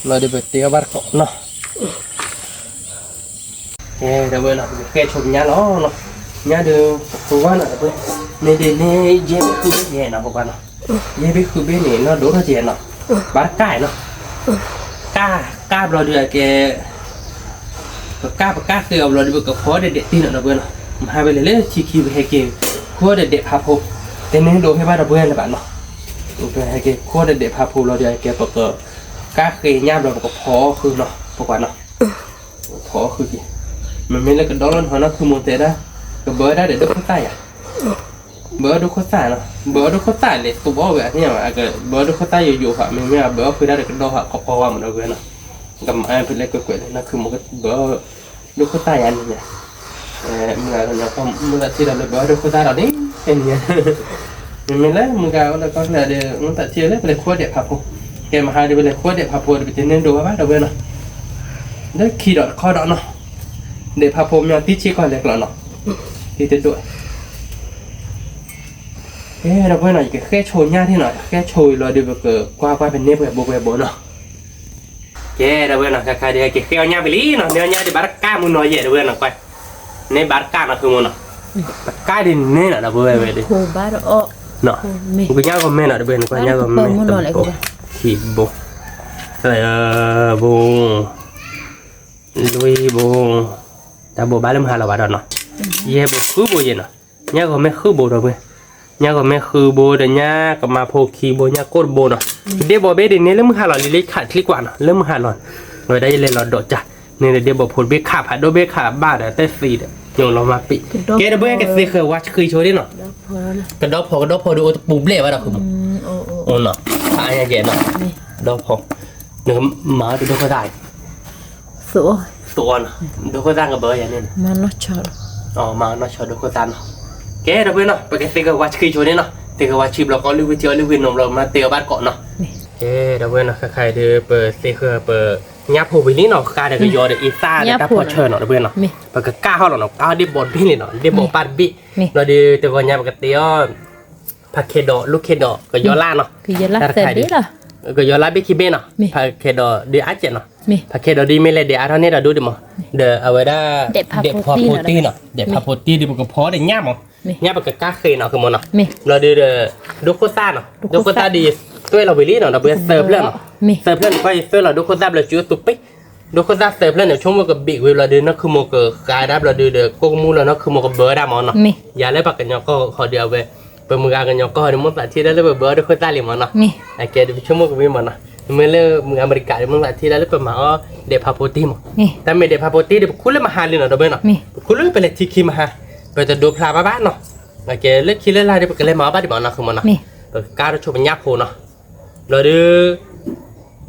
လီၤဒုးပတ့အီၣ်ဘၣ်တကိးနီၤ ကဲ ဒီပုၢ်ဝဲၢ်နီၤ ပကဃဲဆိညါလီၤနီၤ ညါဒုး ပဝါနီၤ ဒီပုၢ်ဝဲၢ် န့ၣ်ဒုးန့ၢ်ယဲၢ်ဘ့ၣ်ဃုဘ့ၣ်ယဲၢ်နီၤ ပကွၢ်နီၤ ယဲၢ်ဘ့ၣ်ဃုဘ့ၣ်န့ၣ် နီၢ်ဒိၣ်ထီၣ်ကဲနီၤ ဘၣ်တကးနီၤ ကၢ် ကၢ်ဘျီဒုးအကဲ ပကၢ် ပကၢ်ဃ့အီၤဘျီဒုး ပကဖီဒဲးဒဲးတံၢ်နီၤ ဒီပုၢ်ဝဲၢ်နီၤ မဟါဝဲလဲၤလၢထံခံ ပဟဲက့ၤ ဃီဒဲးဒဲးဖးဖိ တန့ၢ်ဒိးဖဲဘၣ်ဒီပုၢ်ဝဲၢ်လၢၤဘၣ်နီၤ, ပဟဲက့ၤခိၣ်ဒီးဒဲးဖးဖိလီၤဒီး ကဲပက ကါဃ့ညၣ်ဘျီပကဖီအီၣ်ဃုာ်နီၤ, ပကွၢ်နီၤ, ဖီအီၣ်ဃုာ်က့ၤ, မ့မ့ၢ်လၢကဒီလီၤနီၤ နီၢ်ခုမိၢ်တဲဒၣ်, ကဘၢဒၣ်ဒီးဒိၣ်ခိၣ်သၣ်ယၤ ဘၢအီၣ်ဒိၣ်ခိၣ်သၣ်နီၤ, ဘၢအီၣ်ဒိၣ်ခိၣ်သၣ်လဲၤသူအီၣ်ဝဲအန့ၣ်, ဘၢအီၣ်ဒိၣ်ခိၣ်သၣ်ယိယိဟး မ့မ့ၢ်ဘၢအီၣ်ဃုာ်ဒၣ်ဒီးကဒီဟး ခီဖီဝါမးဒီပုၢ်ဝဲၢ်နီၤ, ကမၤဖဲလဲၣ်ကွဲးကွဲးလၢနီၢ်ခုမိၢ်ကဘၢအီၣ်ဒိၣ်ခိၣ်သၣ်ယၤန့ၣ်, မုၢ်ဂၤကညီကီၢ်မုၢ်သးထံၣ်ဒီးလၢဘၢအီၣ်ဒိၣ်ခိၣ်သၣ်ဒီးန့ၣ်, ဖဲန့ၣ် မ့မ့ၢ်လၢမုၢ်ဂၤအိၣ်လၢကီၢ်ချၢဒီး မုၢ်သးထံၣ်လၢပလဲၤခိၣ်ဒဲးဖးဖိ, ကဲမဟါဒီးပလဲၤခိၣ်ဒဲးဖးဖိဒီး ပတန့ၢ်ဒိးဘၣ်ဘၣ်ဒီပုၢ်ဝဲၢ်နီၤ, လၢခံဒီးတခီဒီးနီၤ, ဒဲးဖးဖိမ့ၢ်အီၤသံဆ့ကီၢ်လဲၤကျီနီၤ, သံတဒိၣ် ကဲဒီပုၢ်ဝဲၢ်နီၤ, ယကဃဲဆိညၣ်ထံၣ်နီၤ, ယကဃဲဆိလီၤဒီးပကကွၢ်ကွၢ်ပန့ၢ်ပှဲၤဘိပှဲၤဘိနီၤ, ကဲဒီပုၢ်ဝဲၢ်နီၤ, ခဲခါဒီးကဃဲအီၣ်ညၣ်ဖဲလံနီၤ, န့ၢ်အီၣ်ညၣ်ဒံးဘၣ်တကးမုၢ်နီၤယဲၢ်ဒီပုၢ်ဝဲၢ်နီၤ, ကွၢ်, န့ၢ်ဘၣ်တကးနီၤ ခုမိၢ်နီၤ, တကးဒ်န့ၣ်နီၤ ဒီပုၢ်ဝဲၢ်ဝဲဒၣ်, ကညၣ်ဂီၤမဲနီၤ ဒီပုၢ်ဝဲၢ်, ကညၣ်ဂီၤမဲတဘိ, ခံဘိ, သၢဘိ, လွံၢ်ဘိ, တၢ်ဘိဘၣ်လၢမုၢ်ဟါလီၤဘၣ်ဒီးနီၤ, ယဲၢ်ဘိဃုဘိယဲၢ်နီၤ, ညၣ်ဂီၤမဲဃုဘိဒီပုၢ်ဝဲၢ်, ညၣ်ဂီၤမဲဃုဘိဒီးညၣ်ကမါဖိခံဘိ ညၣ်ကိၢ်တဘိနီၤ, ဒ့ဘိဘ့ဒ်န့ၣ်လၢမုၢ်ဟါလီၤလံလၢခးချံကွၢ်နီၤ, လၢမုၢ်ဟါလီၤ, ဝဲဒၣ်ယလဲၤလီၤဒိးကၢ်, န့ၣ်ဒ့ဘိဖိတဘ့ၣ်ခးဖးဒိၣ်ဘ့ၣ်ခးဘၣ်ဒီးတသံဒီး ညိလီၤမၤပံး, ကဲဒီပုၢ်ဝဲၢ်ကသ့ဃၢၤဝါဆှံဆိဒ်နီၤ, ကဒီဖီကဒီဖီဒီးအိၣ်တပူၤဘျဲၣ်ဘၣ်ဒီးခုမိၢ်, ဖးအါညါကဲနီၤ, ဒီဖီ, နကမၤအီၤတဒိၣ်ခိၣ်သၣ် သိအီၤနီၤ, ဒိၣ်ခိၣ်သၣ်ကဘၢယၤန့ၣ်, မၤနီၢ်ဆီဒိၣ်ခိၣ်သၣ်နီၤ, ကဲဒီပုၢ်ဝဲၢ်နီၤ, ပကသ့ဃၢၤဝါဆှံဆိန့ၣ်နီၤ, သ့ဃၢၤဝါဆှံဘျီကအီၣ်လုၢ်ဝံၤထံအီၣ်လုၢ်ဝံၤနိးဘျီမၤတ့ၢ်အီၤဘၣ်တကိးနီၤ, ကဲဒီပုၢ်ဝဲၢ်နီၤ, ခဲခါအံၤဒီး ပသ့ဃၢၤပညၣ်ဖိဝံၤလံနီၤ, ဃါဒီးကယီၤဒီးအံသၣ်ဒီးတၢ်ဖီၣ်ဆၢနီၤ ဒီပုၢ်ဝဲၢ်နီၤ, ပကကၢ်ဟီၣ်လီၤနီၤ, ကၢ်ဟီၣ်ဒ့ဘိတဘ့ၣ်န့ၣ်နီၤ, ဒ့ဘိပၢ်တဘ့ၣ်, ဘျီဒီးတဂီၤညါပကတ့အီၤ ဖးခဲဒီး လိၣ်ခဲဒီး ကယီၤလၢ်နီၤ, တၢ်တခါအံၤဒီး ကယီၤလၢ်ဘ့ၣ်ခံဘ့ၣ်နီၤ, ဖးခဲဒီးဒုးအါစဲးနီၤ, ဖးခဲဒီးဒုးမ့ၢ်လဲၤဒဲးအါထီၣ်န့ၢ်ဒီးဒိၣ်ဒံးမး, ဒီးအဝဲဒၣ် ဒဲးဖးဖိတ့ၢ်နီၤ, ဒဲးဖးဖိတ့ၢ်ဒီးပကဖီဒီးညၣ်မး, ညၣ်ပကကၢ်ဃ့နီၤ ခုမိၢ်နီၤ, ဘျီဒီး ဒိၣ်ခိၣ်သၣ်နီၤ, ဒိၣ်ခိၣ်သၣ်ဒီးယသွဲလီၤဝံၤလံနီၤ, ဒီပုၢ်ဝဲၢ်သၢဖျၢၣ်နီၤ, သၢဖျၢၣ်န့ၣ် ကွၢ်ယသွဲလီၤဒိၣ်ခိၣ်သၣ်ဘျီ စုသူပ့ၢ် ဒိၣ်ခိၣ်သၣ်သၢဖျၢၣ်န့ၣ် ဆိကမိၣ်ကဘ့ၣ်ဝံၤဘျီဒီး နီၢ်ခုမိၢ်ကဃါဒၣ်ဘျီဒီး ကိၣ်ကမူၣ်လီၤ နီၢ်ခုမိၢ်ကဘၢဒၣ်မးနီၤ, ယၤလၢပှၤကညီကီၢ်ဃီဒီးအဝဲ ပမုၢ်ဂၤကညီကီၢ်ဃီဒီး မိၢ်သးထံၣ်ဒၣ်လၢပဘၢအီၣ်ဒိၣ်ခိၣ်သၣ်လံမးနီၤ, အကဲဒီးပဆိကမိၣ်ကဝံၤမးနီၤ, မ့ၢ်လၢမုၢ်အမဲရကၤဒီး မိၢ်သးထံၣ်ဒၣ်လၢပမၤအီၣ်ဒဲးဖးဖိတ့ၢ်မး, တၢ်မ့ၢ်ဒဲးဖးဖိတ့ၢ်ဒီး ပခူၣ်လၢမဟါလံနီၤ ဒီပုၢ်ဝဲၢ်နီၤ, ပခူၣ်လၢပလဲၤထံခံမဟါ, ပတဒိဖျါဘၣ်ဘၣ်နီၤ, အကဲလၢခံလၢလာ်ဒီး ပကလဲၤမၤအီၣ်ဘၣ်ဒံးမးနီၤ ခုမိၢ်နီၤ, ပကကၢ်ထီၣ်ဆိပညၣ်ဖိနီၤ ဘျီဒီး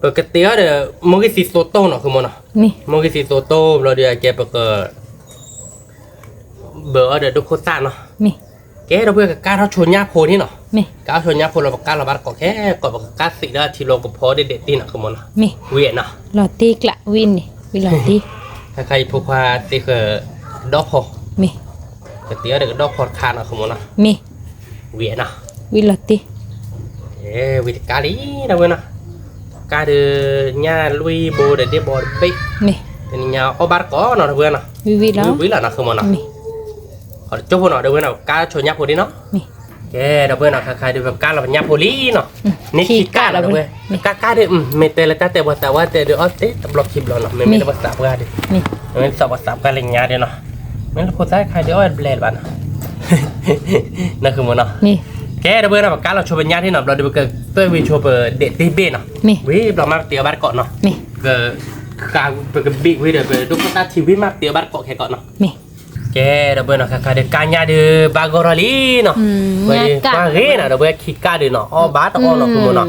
ပကတ့အီၤဒီး မိၢ်ဂံၢ်သံသိတိၢ်နီၤ ခုမိၢ်နီၤ, မိၢ်ဂံၢ်သံသိတိၢ် ဘျီဒီးအကဲပက ဘၢအီၤဒီးဒိၣ်ခိၣ်သၣ်နီၤ, ကဲဒီပုၢ်ဝဲၢ်ကကၢ်ထီၣ်ဆိညၣ်ဖိန့ၣ်နီၤ, ကၢ်ထီၣ်ဆိညၣ်ဖိလီၤ ပကၢ်လီၤဘၣ်တကိးခဲကိး ပကကၢ်သံးဒီးထံဘျီကဖီဒဲးဒဲးတ့ၢ်နီၤ ခုမိၢ်နီၤ, ဝံၤနီၤ, လီၤတံၢ်ကျးဝံၤန့ၣ် ဝံၤလီၤတံၢ်, ခဲခါအံၤဖိခွါသ့ဃၢၤ ကဒီဖီ ကတ့အီၤဒီးကဒီဖီတခါနီၤ ခုမိၢ်နီၤ, ဝံၤနီၤ, ဝံၤလီၤတံၢ်, ဝံၤတကးလံ ဒီပုၢ်ဝဲၢ်နီၤ, ကးဒီးညၣ်လွံၢ်ဘိဒီးဒ့ၣ်ဘီတဘ့ၣ်, တနံၤညါအီၣ်ဘၣ်တကိးနီၤ ဒီပုၢ်ဝဲၢ်နီၤ, ဝံၤဝံၤလီၤနီၤ ခုမိၢ်နီၤ, အီၤတကၠိဖိနီၤ ဒီပုၢ်ဝဲၢ်နီၤ ကါဆိညၣ်ဖိဒ့ၣ်နီၤ, ကဲ ဒီပုၢ်ဝဲၢ်နီၤ ခါခါဒီး ပကါလီၤပညၣ်ဖိလံနီၤ, န့ၣ်ခံကးလီၤ ဒီပုၢ်ဝဲၢ်, ကါကါဒီး မ့ၢ်တဲလၢတၢ်တဲပှၤသးဝဲတဲဒီးအီၣ်တဲတဘျီခံဘျီနီၤ မ့မ့ၢ်လၢပှၤသးပှၢ်ဒီး, မ့ၢ်သးပှၤသးပှၢ်လၢညါဒီးနီၤ, မ့ၢ်လၢဖိသၣ်ခါဒီးအီၣ်တဘျဲလၢၤဘၣ်နီၤ, နီၤ ခုမိၢ်နီၤ, ကဲ ဒီပုၢ်ဝဲၢ်နီၤ ပကါလီၤဆိပညၣ်ထံၣ်နီၤ ဘျီဒီး ပကသွဲၣ်ဝံၤဆိပဒဲးတ့ၢ်ဘ့ၣ်နီၤ, ဝံၤဘျီမးပတ့အီၤဘၣ်တကိးနီၤ, ပကဘ့ၣ်ဝံၤဒီး ပဒိၣ်ခိၣ်သၣ်ထံဝံၤမးပတ့အီၤဘၣ်တကိးခဲကိးနီၤ ကဲ ဒီပုၢ်ဝဲၢ်နီၤ ခါခါဒီး ကါညၣ်ဒီး ဘၣ်ဂီၢ်ထီၣ်လံနီၤ, ဝဲဒၣ်ပှၤဂ့ၤနီၤ ဒီပုၢ်ဝဲၢ်ခံကးဒီးနီၤ အီၣ်ဘၣ်တအီၣ်နီၤ ခုမိၢ်နီၤ,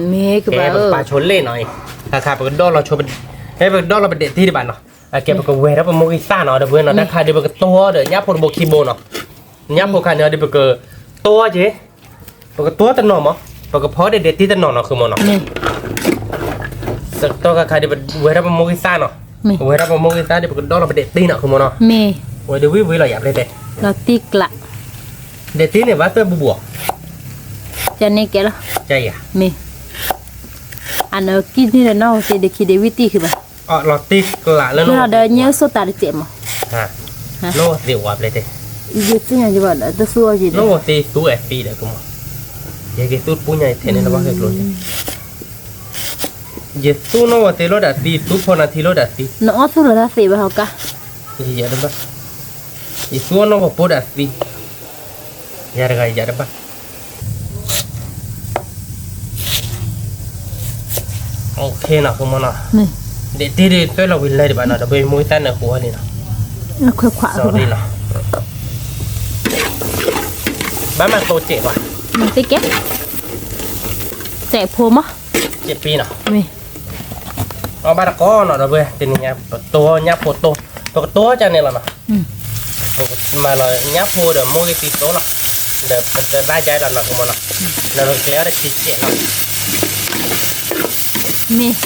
ကဲ ပကပာ်ဆိလ့ၣ်နီၤ, ခါခါ ပကဒီလီၤဆိ ပကဒီလီၤပဒဲးတ့ၢ်ဒံးဘၣ်နီၤ, အကဲ ပကဝဲၤထီၣ်ပမိၢ်ဂံၢ်သၣ်နီၤ ဒီပုၢ်ဝဲၢ်နီၤ တၢ်ခါဒီး ပကတိၢ်အီၤဒီး ညၣ်ဖိတဘိခံဘိနီၤ, ညၣ်ဖိခါန့ၣ်ဒီး ပကတိၢ်အီၤက့ၤ ပကတိၢ်တနီၤမး, ပကဖီဒဲးဒဲးတ့ၢ်တနီၤနီၤ ခုမိၢ်နီၤ, တတီၢ်ခါခါဒီး ပဝဲၤထီၣ်ပမိၢ်ဂံၢ်သၣ်နီၤ, ဝဲၤထီၣ်ပမိၢ်ဂံၢ်သၣ်ဒီး ပကဒီလီၤပဒဲးတ့ၢ်နီၤ ခုမိၢ်နီၤ, ဝဲၤဒုးဝံၤဝံၤလီၤယၤပျဲၢ်တဲ, ဒဲးတ့ၢ်န့ၣ် ဘၣ်သွဲၣ်ဘူးဘူးအီၤ, ကန့ၣ်ကဲလီၤ, မ့ၢ် အနကံၢ်န့ၣ်ဒီး နီၢ်ဝဲသ့ဒးခံဒးဝံၣ်တံၢ်ဃုာ်ဘၣ်, လီၤတံၢ်ကျးလၢနီၢ်ဝဲသ့, ဒီးညၣ်စိၣ်တၢ်တစဲးမး, နီၢ်ဝဲသ့ဝဲပျဲၢ်တဲ, ယသ့ၣ်ညါယဘၣ်ဒီး တသူအီၤယံၤဒီး နီၢ်ဝဲသ့သူအဲၣ်သံဒီးကမီၤ, ယက့ၤသူတပူၤညါယထဲန့ၣ်လၢဘၣ်ဃဲကျိၤန့ၣ်, ယသူနီၢ်ဝဲသ့လိာ်ဒၣ်သံ သူဖီနၤထံလိာ်ဒၣ်သံ, နအီၣ်သူၣ်လီၤတၢ်သ့ဘၣ်ဟီကါ, ယတဘၣ်, ယသူအီၣ်နီၢ်ဝဲဖိဒၣ်သံ, ယၤတဂၤယၤတဘၣ်, နီၤ ဃုမီၤနီၤ, ဒ့ၣ်တ့ၢ်ဒုး သွဲၣ်လီၤဝံၤလဲၤဒံးဘၣ်နီၤ ဒီးပမ့ၢ်ဝံသးနၢၤဃိန့ၣ်နီၤ, ခွဲခွး sorry နီၤ, ဘၣ်မၤတိစဲးကွၢ်, မၤတကဲ, စဲးဖိမး, စဲးပ့နီၤ, အီၣ်ဘၣ်တကိးနီၤ ဒီပုၢ်ဝဲၢ် တနံၤညါ ပတိညၣ်ဖိတိ, ပကတိကန့ၣ်လီၤနီၤ, ပကမၤလီၤညၣ်ဖိဒီးမိၢ်ဂ့ၤသံတိလီၤ, ဒီးပသဘၣ်ယါလီၤနီၤ ဃုမီၤနီၤ, ဒီးပကကျဲအီၣ်တထံစဲးနီၤ, မ့ၢ်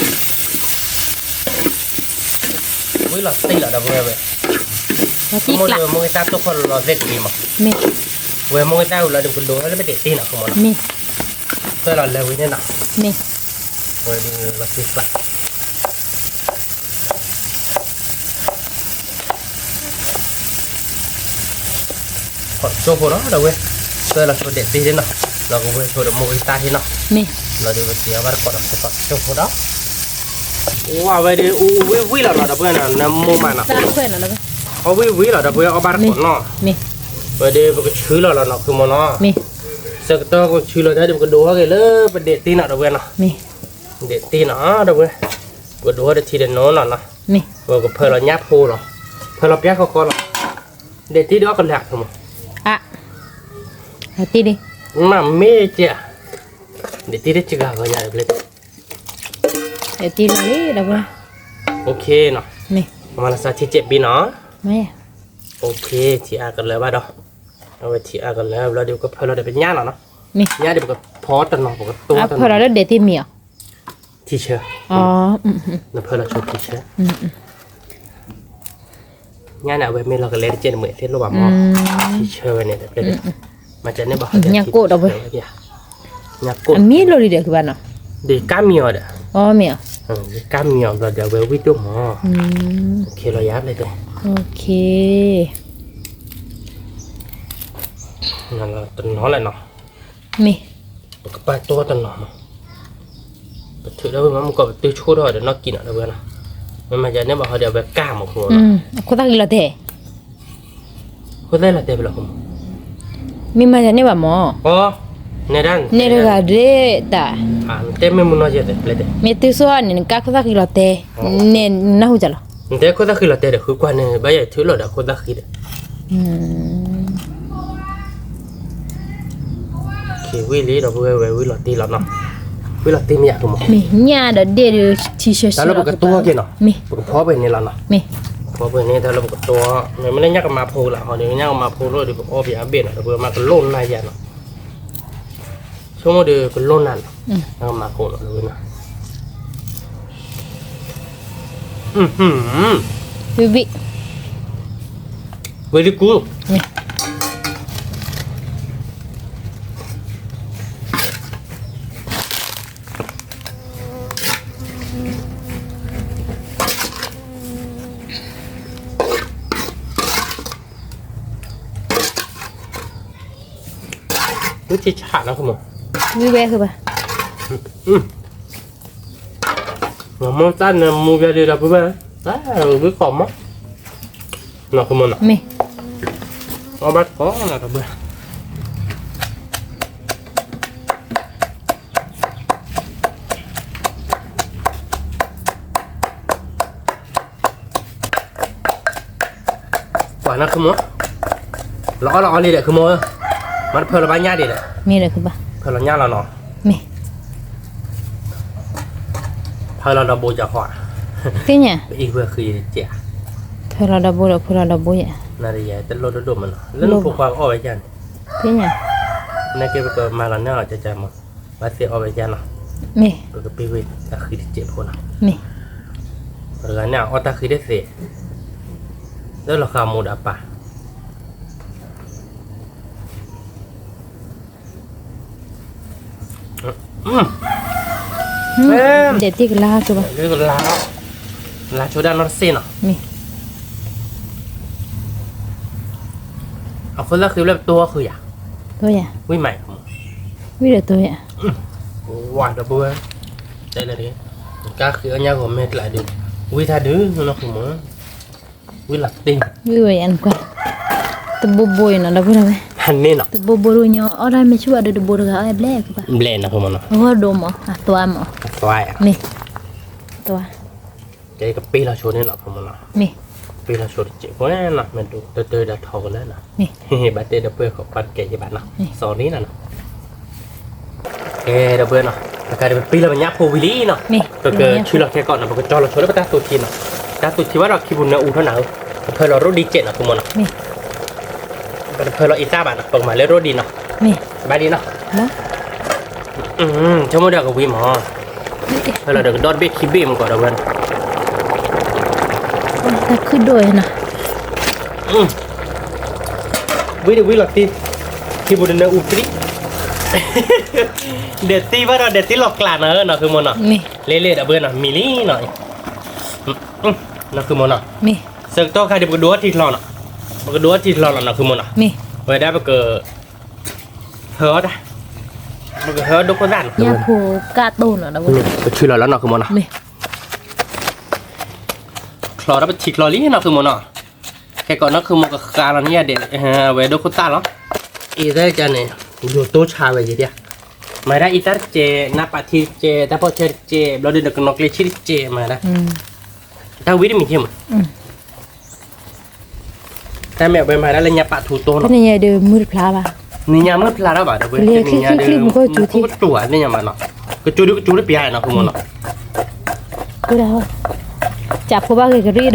ဝံၤလီၤတံၢ်လီၤ ဒီပုၢ်ဝဲၢ်, မိၢ်ဂ့ၤတၢ်တိၢ်ခိၣ်လီၤသ့ၣ်တဂ့ၤမး, ဝဲမိၢ်ဂ့ၤတၢ်ဝံၤလီၤဒီးပကဒိးဝဲလၢပဒ့ၣ်တ့ၢ်နီၤ ဃုမီၤနီၤ, သွဲၣ်လီၤလဲၤဝံၤန့ၣ်နီၤ, ဝဲဒုးလီၤတံၢ်ကျါ ကိးကၠိဖိနီၤ ဒီပုၢ်ဝဲၢ်, သွဲၣ်လီၤဆိဒ့ၣ်တ့ၢ်နီၤ, လီၤကဝဲၢ်ဆိဒီးမိၢ်ဂ့ၤတၢ်ဟ့ၣ်နီၤ, လီၤဒုးပစံးအီၣ်ဘၣ်တကိးဒီးဖိသၣ်ကၠိဖိဒီး, ဝဲဒုးအူဝံၣ်ဝံၣ်လီၤနီၤ ဒီပုၢ်ဝဲၢ်နီၤ နမိၢ်မးနီၤ, အီၣ်ဝံၣ်ဝံၣ်လီၤ ဒီပုၢ်ဝဲၢ် အီၣ်ဘၣ်တကိးနီၤ, ဝဲဒုးပကဆှၢလီၤလီၤနီၤ ဃုမီၤနီၤ, ဆၢကတီၢ်ကဆှၢလီၤတၢ်ဒီး ပကဒိးထီၣ်က့ၤလၢပဒ့ၣ်တ့ၢ်နီၤ ဒီပုၢ်ဝဲၢ်နီၤ, ဒ့ၣ်တ့ၢ်နီၤ ဒီပုၢ်ဝဲၢ်, ပကဒိးထီၣ်တထံတနိနီၤနီၤ, ပကဖၢလီၤညၣ်ဖိလီၤ, ဖၢလီၤပျၢ်ဃီဃီလီၤ, ဒ့ၣ်တ့ၢ်ဒီးအီၣ်ကလၢ် မး, မ့ၢ်ကဲ, ဒ့ၣ်တ့ၢ်တစှၤဂီၤညါဒီး OK နီၤ, မၤလီၤစးထံစဲးပ့နီၤ, OK ထံအါကလၢၤဘၣ်ဒီး, အဝဲထံအါကလၢၤဘျီဒီး ပကဖၢလီၤဒီးပညၣ်လီၤနီၤ, ညၣ်ဒီးပကဖီတနီၤ ပကတိၢ်တနီၤ, ထံဆၢ, နဖၢလီၤဆိထံဆၢ ညါန့ၣ် အဝဲမ့ၢ်လီၤကလဲတကဲးန့ၣ် မ့ၢ်သ့ၣ်လိၣ်ဘၣ်မး, ထံဆၢဝဲန့ၣ် တပျဲၢ်, မၤစၢၤန့ၣ်ဘၣ်ဟီ, ညၣ်ကိၣ်ဒီးဝဲ, ညၣ်ကိၣ်, အမံၤလိၤလံဒီး ခုဘၣ်နီၤ, ဒီးကါမံၤအီၤဒီး, အီမ့ၢ်, ကါမံၤအီၤဘျီဒီး အဝဲဝံၣ်ဒိၣ်မး, လီၤယၤပျဲၢ်တဲ, တနီၤလဲၣ်နီၤ, မ့ၢ်, ပကပာ်တိၢ်တနီၤမး ပထုးဒီးဝဲမ့ၢ်မုၢ်ကီၢ်ပတုၤဆိၣ်ထီၣ်ဒီးနီၢ်ကံနီၤ ဒီပုၢ်ဝဲၢ်နီၤ, မ့ၢ်မၤယၤန့ၣ်ဘၣ်ဟီဒီး အဝဲကၢ်မးဖိနီၤ, အခိၣ်သၣ်ဃံလီၤတဲာ်, ခိၣ်သၣ်လီၤတဲာ်ဖဲလဲၣ်, မ့ၢ်မၤယၤန့ၣ်ဘၣ်မး, နဲဒၣ်, နဲတဂၤဒ်တၢ်, တဲမ့ၢ်မုၢ်နီၢ်ယဲၢ်တဲာ်, မ့ၢ်တုၤဆိၣ်န့ၣ် နကၢ်ခိၣ်သၣ်ဃံလီၤတဲာ်, နနၢ်ဟူကလီၤ, နတဲခိၣ်သၣ်ဃံလီၤတဲာ်ဒီး ဃုကွၢ်န့ၣ် ဘၣ်ယဲၢ်ထုးလီၤဒီးခိၣ်သၣ်ဃံဒီး ဝံၣ်လံဒီး ပုၢ်ဝဲၢ်ဝဲ ဝံၣ်လီၤတံၢ်လီၤနီၤ, ဝံၣ်လီၤတံၢ်မ့ၢ်ယၤကမး, မ့ၢ်ညၣ်ဒီးဒ့ၣ်ဒီး ထံဆၢဆၢလီၤ တၢ်လၢပကတိၢ်က့ၤနီၤ, ပကဖီပှဲၤန့ၣ်လီၤနီၤ, ဖီပှဲၤန့ၣ် တၢ်လၢပကတိၢ်, မ့ၢ်မ့ၢ်လၢညၣ်ကမၤဖိလၢဟီဒီး ညၣ်ကမၤဖိလီၤဒီး ပကအီၣ်ပယၤအဘ့ၣ်နီၤ ဒီပုၢ်ဝဲၢ် မၤကလိၣ်နၢ်ယၤနီၤ, ဆိကမိၣ်ဒီးကလိၣ်နၢ်နီၤ, ညၣ်ကမၤဖိလီၤ ဒီပုၢ်ဝဲၢ်နီၤ very good, ဝံၣ်ဆံးဆးနီၤ ဝံၣ်ဝဲဃုဘၣ်, မ့ၢ်တၢ်န့ၣ်မူယၤဒံးဒီး ပုၢ်ဝဲၢ်, ဝံၣ်ခီမး, နီၤ မ့ၢ်, အီၣ်ဘၣ်တကိးနီၤ ဒီပုၢ်ဝဲၢ် ပှၤနီၤ ခုမိၢ်, လီၤအီၣ်လီၤအီလံဒီး ခုမိၢ်ဧၢ, မ့ၢ်တဖၢလီၤဘၣ်ညၣ်ဒံးဒီး, မ့ၢ်ဒီး ခုဘၣ်, ဖၢလီၤညၣ်လီၤနီၤ, မ့ၢ်, ဖၢလီၤဒီးဘိယၤဃီ, သ့ၣ်ညါ, ပအံၤဝဲဃံတကဲး, ဖၢလီၤဒီးဘိဒီး ဖၢလီၤဒီးဘိယၤ, နၤဒီးယၤတလိၣ်ဒိၣ်ဒိၣ်မးနီၤ လၢနဖိခွါကအီၣ်ဝဲဒၣ်န့ၣ်, သ့ၣ်ညါ, နကဲပကမၤလီၤန့ၢ်အီၤကကမး, ဘၣ်သ့ၣ်အီၣ်ဝဲဒၣ်နီၤ, မ့ၢ်, ပကပ့ၤဝဲတၢ်ဃံတစဲးဖိနီၤ, မ့ၢ်, ပှၤတဂၤန့ၣ်အီၣ်တၢ်ဃံတသ့, လၢလီၤဃးမိၢ်ဒီးအပၢ် ဒဲးတံၢ်ကလါဆိဘၣ်, လါဆိဒၣ်နီတစ့ၢ်နီၤ, မ့ၢ်, အခိၣ်သၣ်ဃံဘျဲၣ်ပတိၢ်ဃုယၤ, တိၢ်ယၤ, ဝံၣ်မး, ဝံၣ်ဒီးတိၢ်ယၤ, ဝါဒီပုၢ်ဝဲၢ်, တဲလၢတဂ့ၤ, ကါဃံအီၣ်ညၣ်ဂီၤမဲာ်ကျါဒုး, ဝံၣ်ထါဒုးနီၤ ခုမိၢ် ဝံၣ်လီၤတံၢ်, ဝံၣ်ဝဲယၤနကွၢ်, တဘိဘိအံၤနီၤ ဒီပုၢ်ဝဲၢ်, တဘိဘိဒိၣ်ညီအီၣ်တၢ်မ့ၢ်ဆူၣ်ဘၣ်ဒီးတဘိတဂၤအီၣ်ဘျဲၣ်ကဘၣ်, ဘျဲၣ်နီၤ ခုမိၢ်နီၤ, အဂီၢ်ဒိၣ်မး အသွါမး, အသွါယၤ, မ့ၢ်, ကဲကပ့ၢ်လီၤဆိန့ၣ်နီၤ ဖိမုၣ်နီၤ, မ့ၢ် ကပ့ၢ်လီၤဆိတစဲးဖိနီၤ မ့ၢ်ဒိၣ်တၢ်တၢ်ဒီးထီကလၢနီၤ, မ့ၢ် ဘၣ်တဲဒီပုၢ်ဝဲၢ်ဃီပှၤတကဲယဘၣ်နီၤ, မ့ၢ် sorry နီၤနီၤ. ကဲဒီပုၢ်ဝဲၢ်နီၤ, တခါဒီးပပ့ၢ်လီၤပညၣ်ဖိဝံၤလံနီၤ, မ့ၢ် ပကဆှၢလီၤခဲကိာ်နီၤ, ပကတီၤလီၤဆိလၢပတၢ်သူၣ်ထံနီၤ, တၢ်သူၣ်ထံဘၣ်ဒီးခံပူၤနၢအူထီၣ်နၤဧၢ, ပဖၢလီၤရိဒံကဲးနီၤ ဖိမုၣ်နီၤ, မ့ၢ် ပတဖၢလီၤအံသၣ်ဘၣ်နီၤ, ပကမၤလၢရိဒံနီၤ, မ့ၢ် ဘၣ်ဒံနီၤ, ဆိကမိၣ်ဒီးကဝံၤမး ဖဲလီၤဒီးကဒီတဘ့ၣ်ခံဘ့ၣ်မ့ၢ်ကီးဒီပုၢ်ဝဲၢ်နီၤ, တၢ်ခုၣ်ဒိၣ်နီၤ, ဝံၤဒီးဝံၤလီၤတံၢ်, ခံပူၤတနၢအူတံၢ်, ဒီးတံၢ်ဘၣ်ဒီးဒီးတံၢ်လီၤကျးနီၤဧၢနီၤ ဃုမီၤနီၤ, လ့လ့ဒီပုၢ်ဝဲၢ်နီၤ မံၤလံနီၤ, နီၤဃုမီၤနီၤ, ဆၢကတီၢ်ခါဒံးပကဒိအီထံချီနီၤ, ပကဒိအီထံချီလီၤနီၤ ဃုမီၤနီၤ, ဝဲဒၣ်ပက ဟၢအီၣ်တၢ်, ပကဟၢအီၣ်ဒိခိၣ်သၣ်နီၤ, ကဆူလီၤလီၤနီၤ ဃုမီၤနီၤ, ချီထီၣ်ပထံချီလံနီၤ ဃုမီၤနီၤ, ခဲကိာ်နီၤ ဃုမီၤကဃါလီၤန့ၣ်ယၤဒဲး, အဝဲဒိခိၣ်သၣ်လီၤ, အံသၣ်ကန့ၣ် ယိၤတိၢ်ဆါဝဲယံၤဒၣ်, မၤဒၣ်အံသၣ်တစဲး, နၢ်ပာ်ထံတစဲး, တၢ်ဖီၣ်ဆၢတစဲး, ဘျီဒုးဒီးကနီၤကျ့ဆံတစဲးမၤဒၣ်, တၢ်ဝံတမံၤက့မး တၢ်မ့ၢ်အဝဲမၤဒၣ်လၢညါပာ်ထူတီနီၤ, နညါမုၢ်ဖျါထီၣ်ဘၣ်ဒီး နညါမုၢ်ဖျါထီၣ်ဘၣ်ဒီး ဝဲတနံၤညါဒီး မူခိၣ်ကစူၤထံ, မူခိၣ်ကစူၤဧါ သ့ၣ်ညါမးနီၤ, ကစူၤဒုးကစူၤတပျၢ်နီၤ ဃုမီၤနီၤ, စးဖိဘၣ်ဂ့ၤကရံၣ်ဒီး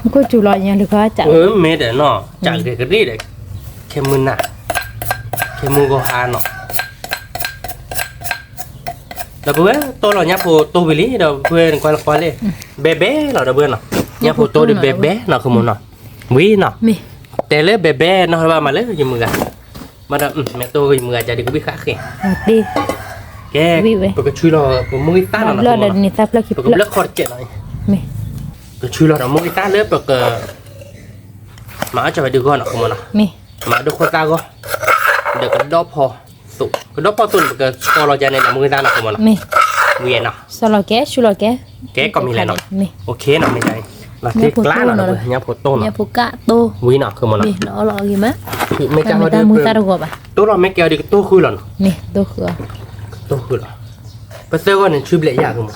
မူခိၣ်ကစူၤလီၤညါလၢကီၢ်စး, မ့ၢ်ဒီးနီၤ စးဂ့ၤကရံၣ်ဒီး ခဲမုၢ်နၤ ခဲမုၢ်ဂီၤဟါနီၤ ဒီပုၢ်ဝဲၢ် တိၢ်လီၤညၣ်ဖိတိၢ်ဝံၤလံ ဒီပုၢ်ဝဲၢ်နကွၢ်လၢကွၢ်လံ, ဘဲဘဲလီၤဒီပုၢ်ဝဲၢ်နီၤ, ညၣ်ဖိတိၢ်ဒီးဘဲဘဲနီၤ ဃုမီၤနီၤ, ဝံၤနီၤ, တဲလၢဘဲဘဲနီၤ ဘၣ်မၤလၢယမုၢ်ဂၤ, ဘၣ်ဒီး မ့ၢ်တိၢ်ယမုၢ်ဂၤ ကဒီးကဝံၣ်ဃာ်ဃ့, ကဲ, ပကဆူလီၤ ပမိၢ်ဂံၢ်သၣ်နီၤ ပကဘျၢခီတစဲးနီၤ, ကဆူလီၤဒီးမိၢ်ဂံၢ်သၣ်လၢပက မၤအီၣ်ကၢ်ဝဲဒုးဂီၢ်နီၤ ဃုမီၤနီၤ, မၤဒိခိၣ်သၣ်ဂီၢ်, ဒီးကဒီဖီသိး, ကဒီဖီသိးန့ၣ် ပကဆီလီၤကန့ၣ် မိၢ်ဂံၢ်သၣ်နီၤ ဃုမီၤနီၤ, ဝံၤနီၤ, ကဲကိးမံၤလဲၣ်နီၤ, နီၤသ့ကျါနီၤ ညၣ်ဖိတိၢ်နီၤ, ဝံၤနီၤ ဃုမီၤနီၤ, မ့ၢ်ကဲအီၤဒုးကတိၢ်ဃုလီၤနီၤ, တိၢ်လီၤ မ့ၢ်ကဲအီၤဒုးကတိၢ်ဃုလီၤ, ကတိၢ်ဃုလီၤ, ပသၢဂီၢ်န့ၣ် ဆူဘျဲးယၤ ဃုမီၤ,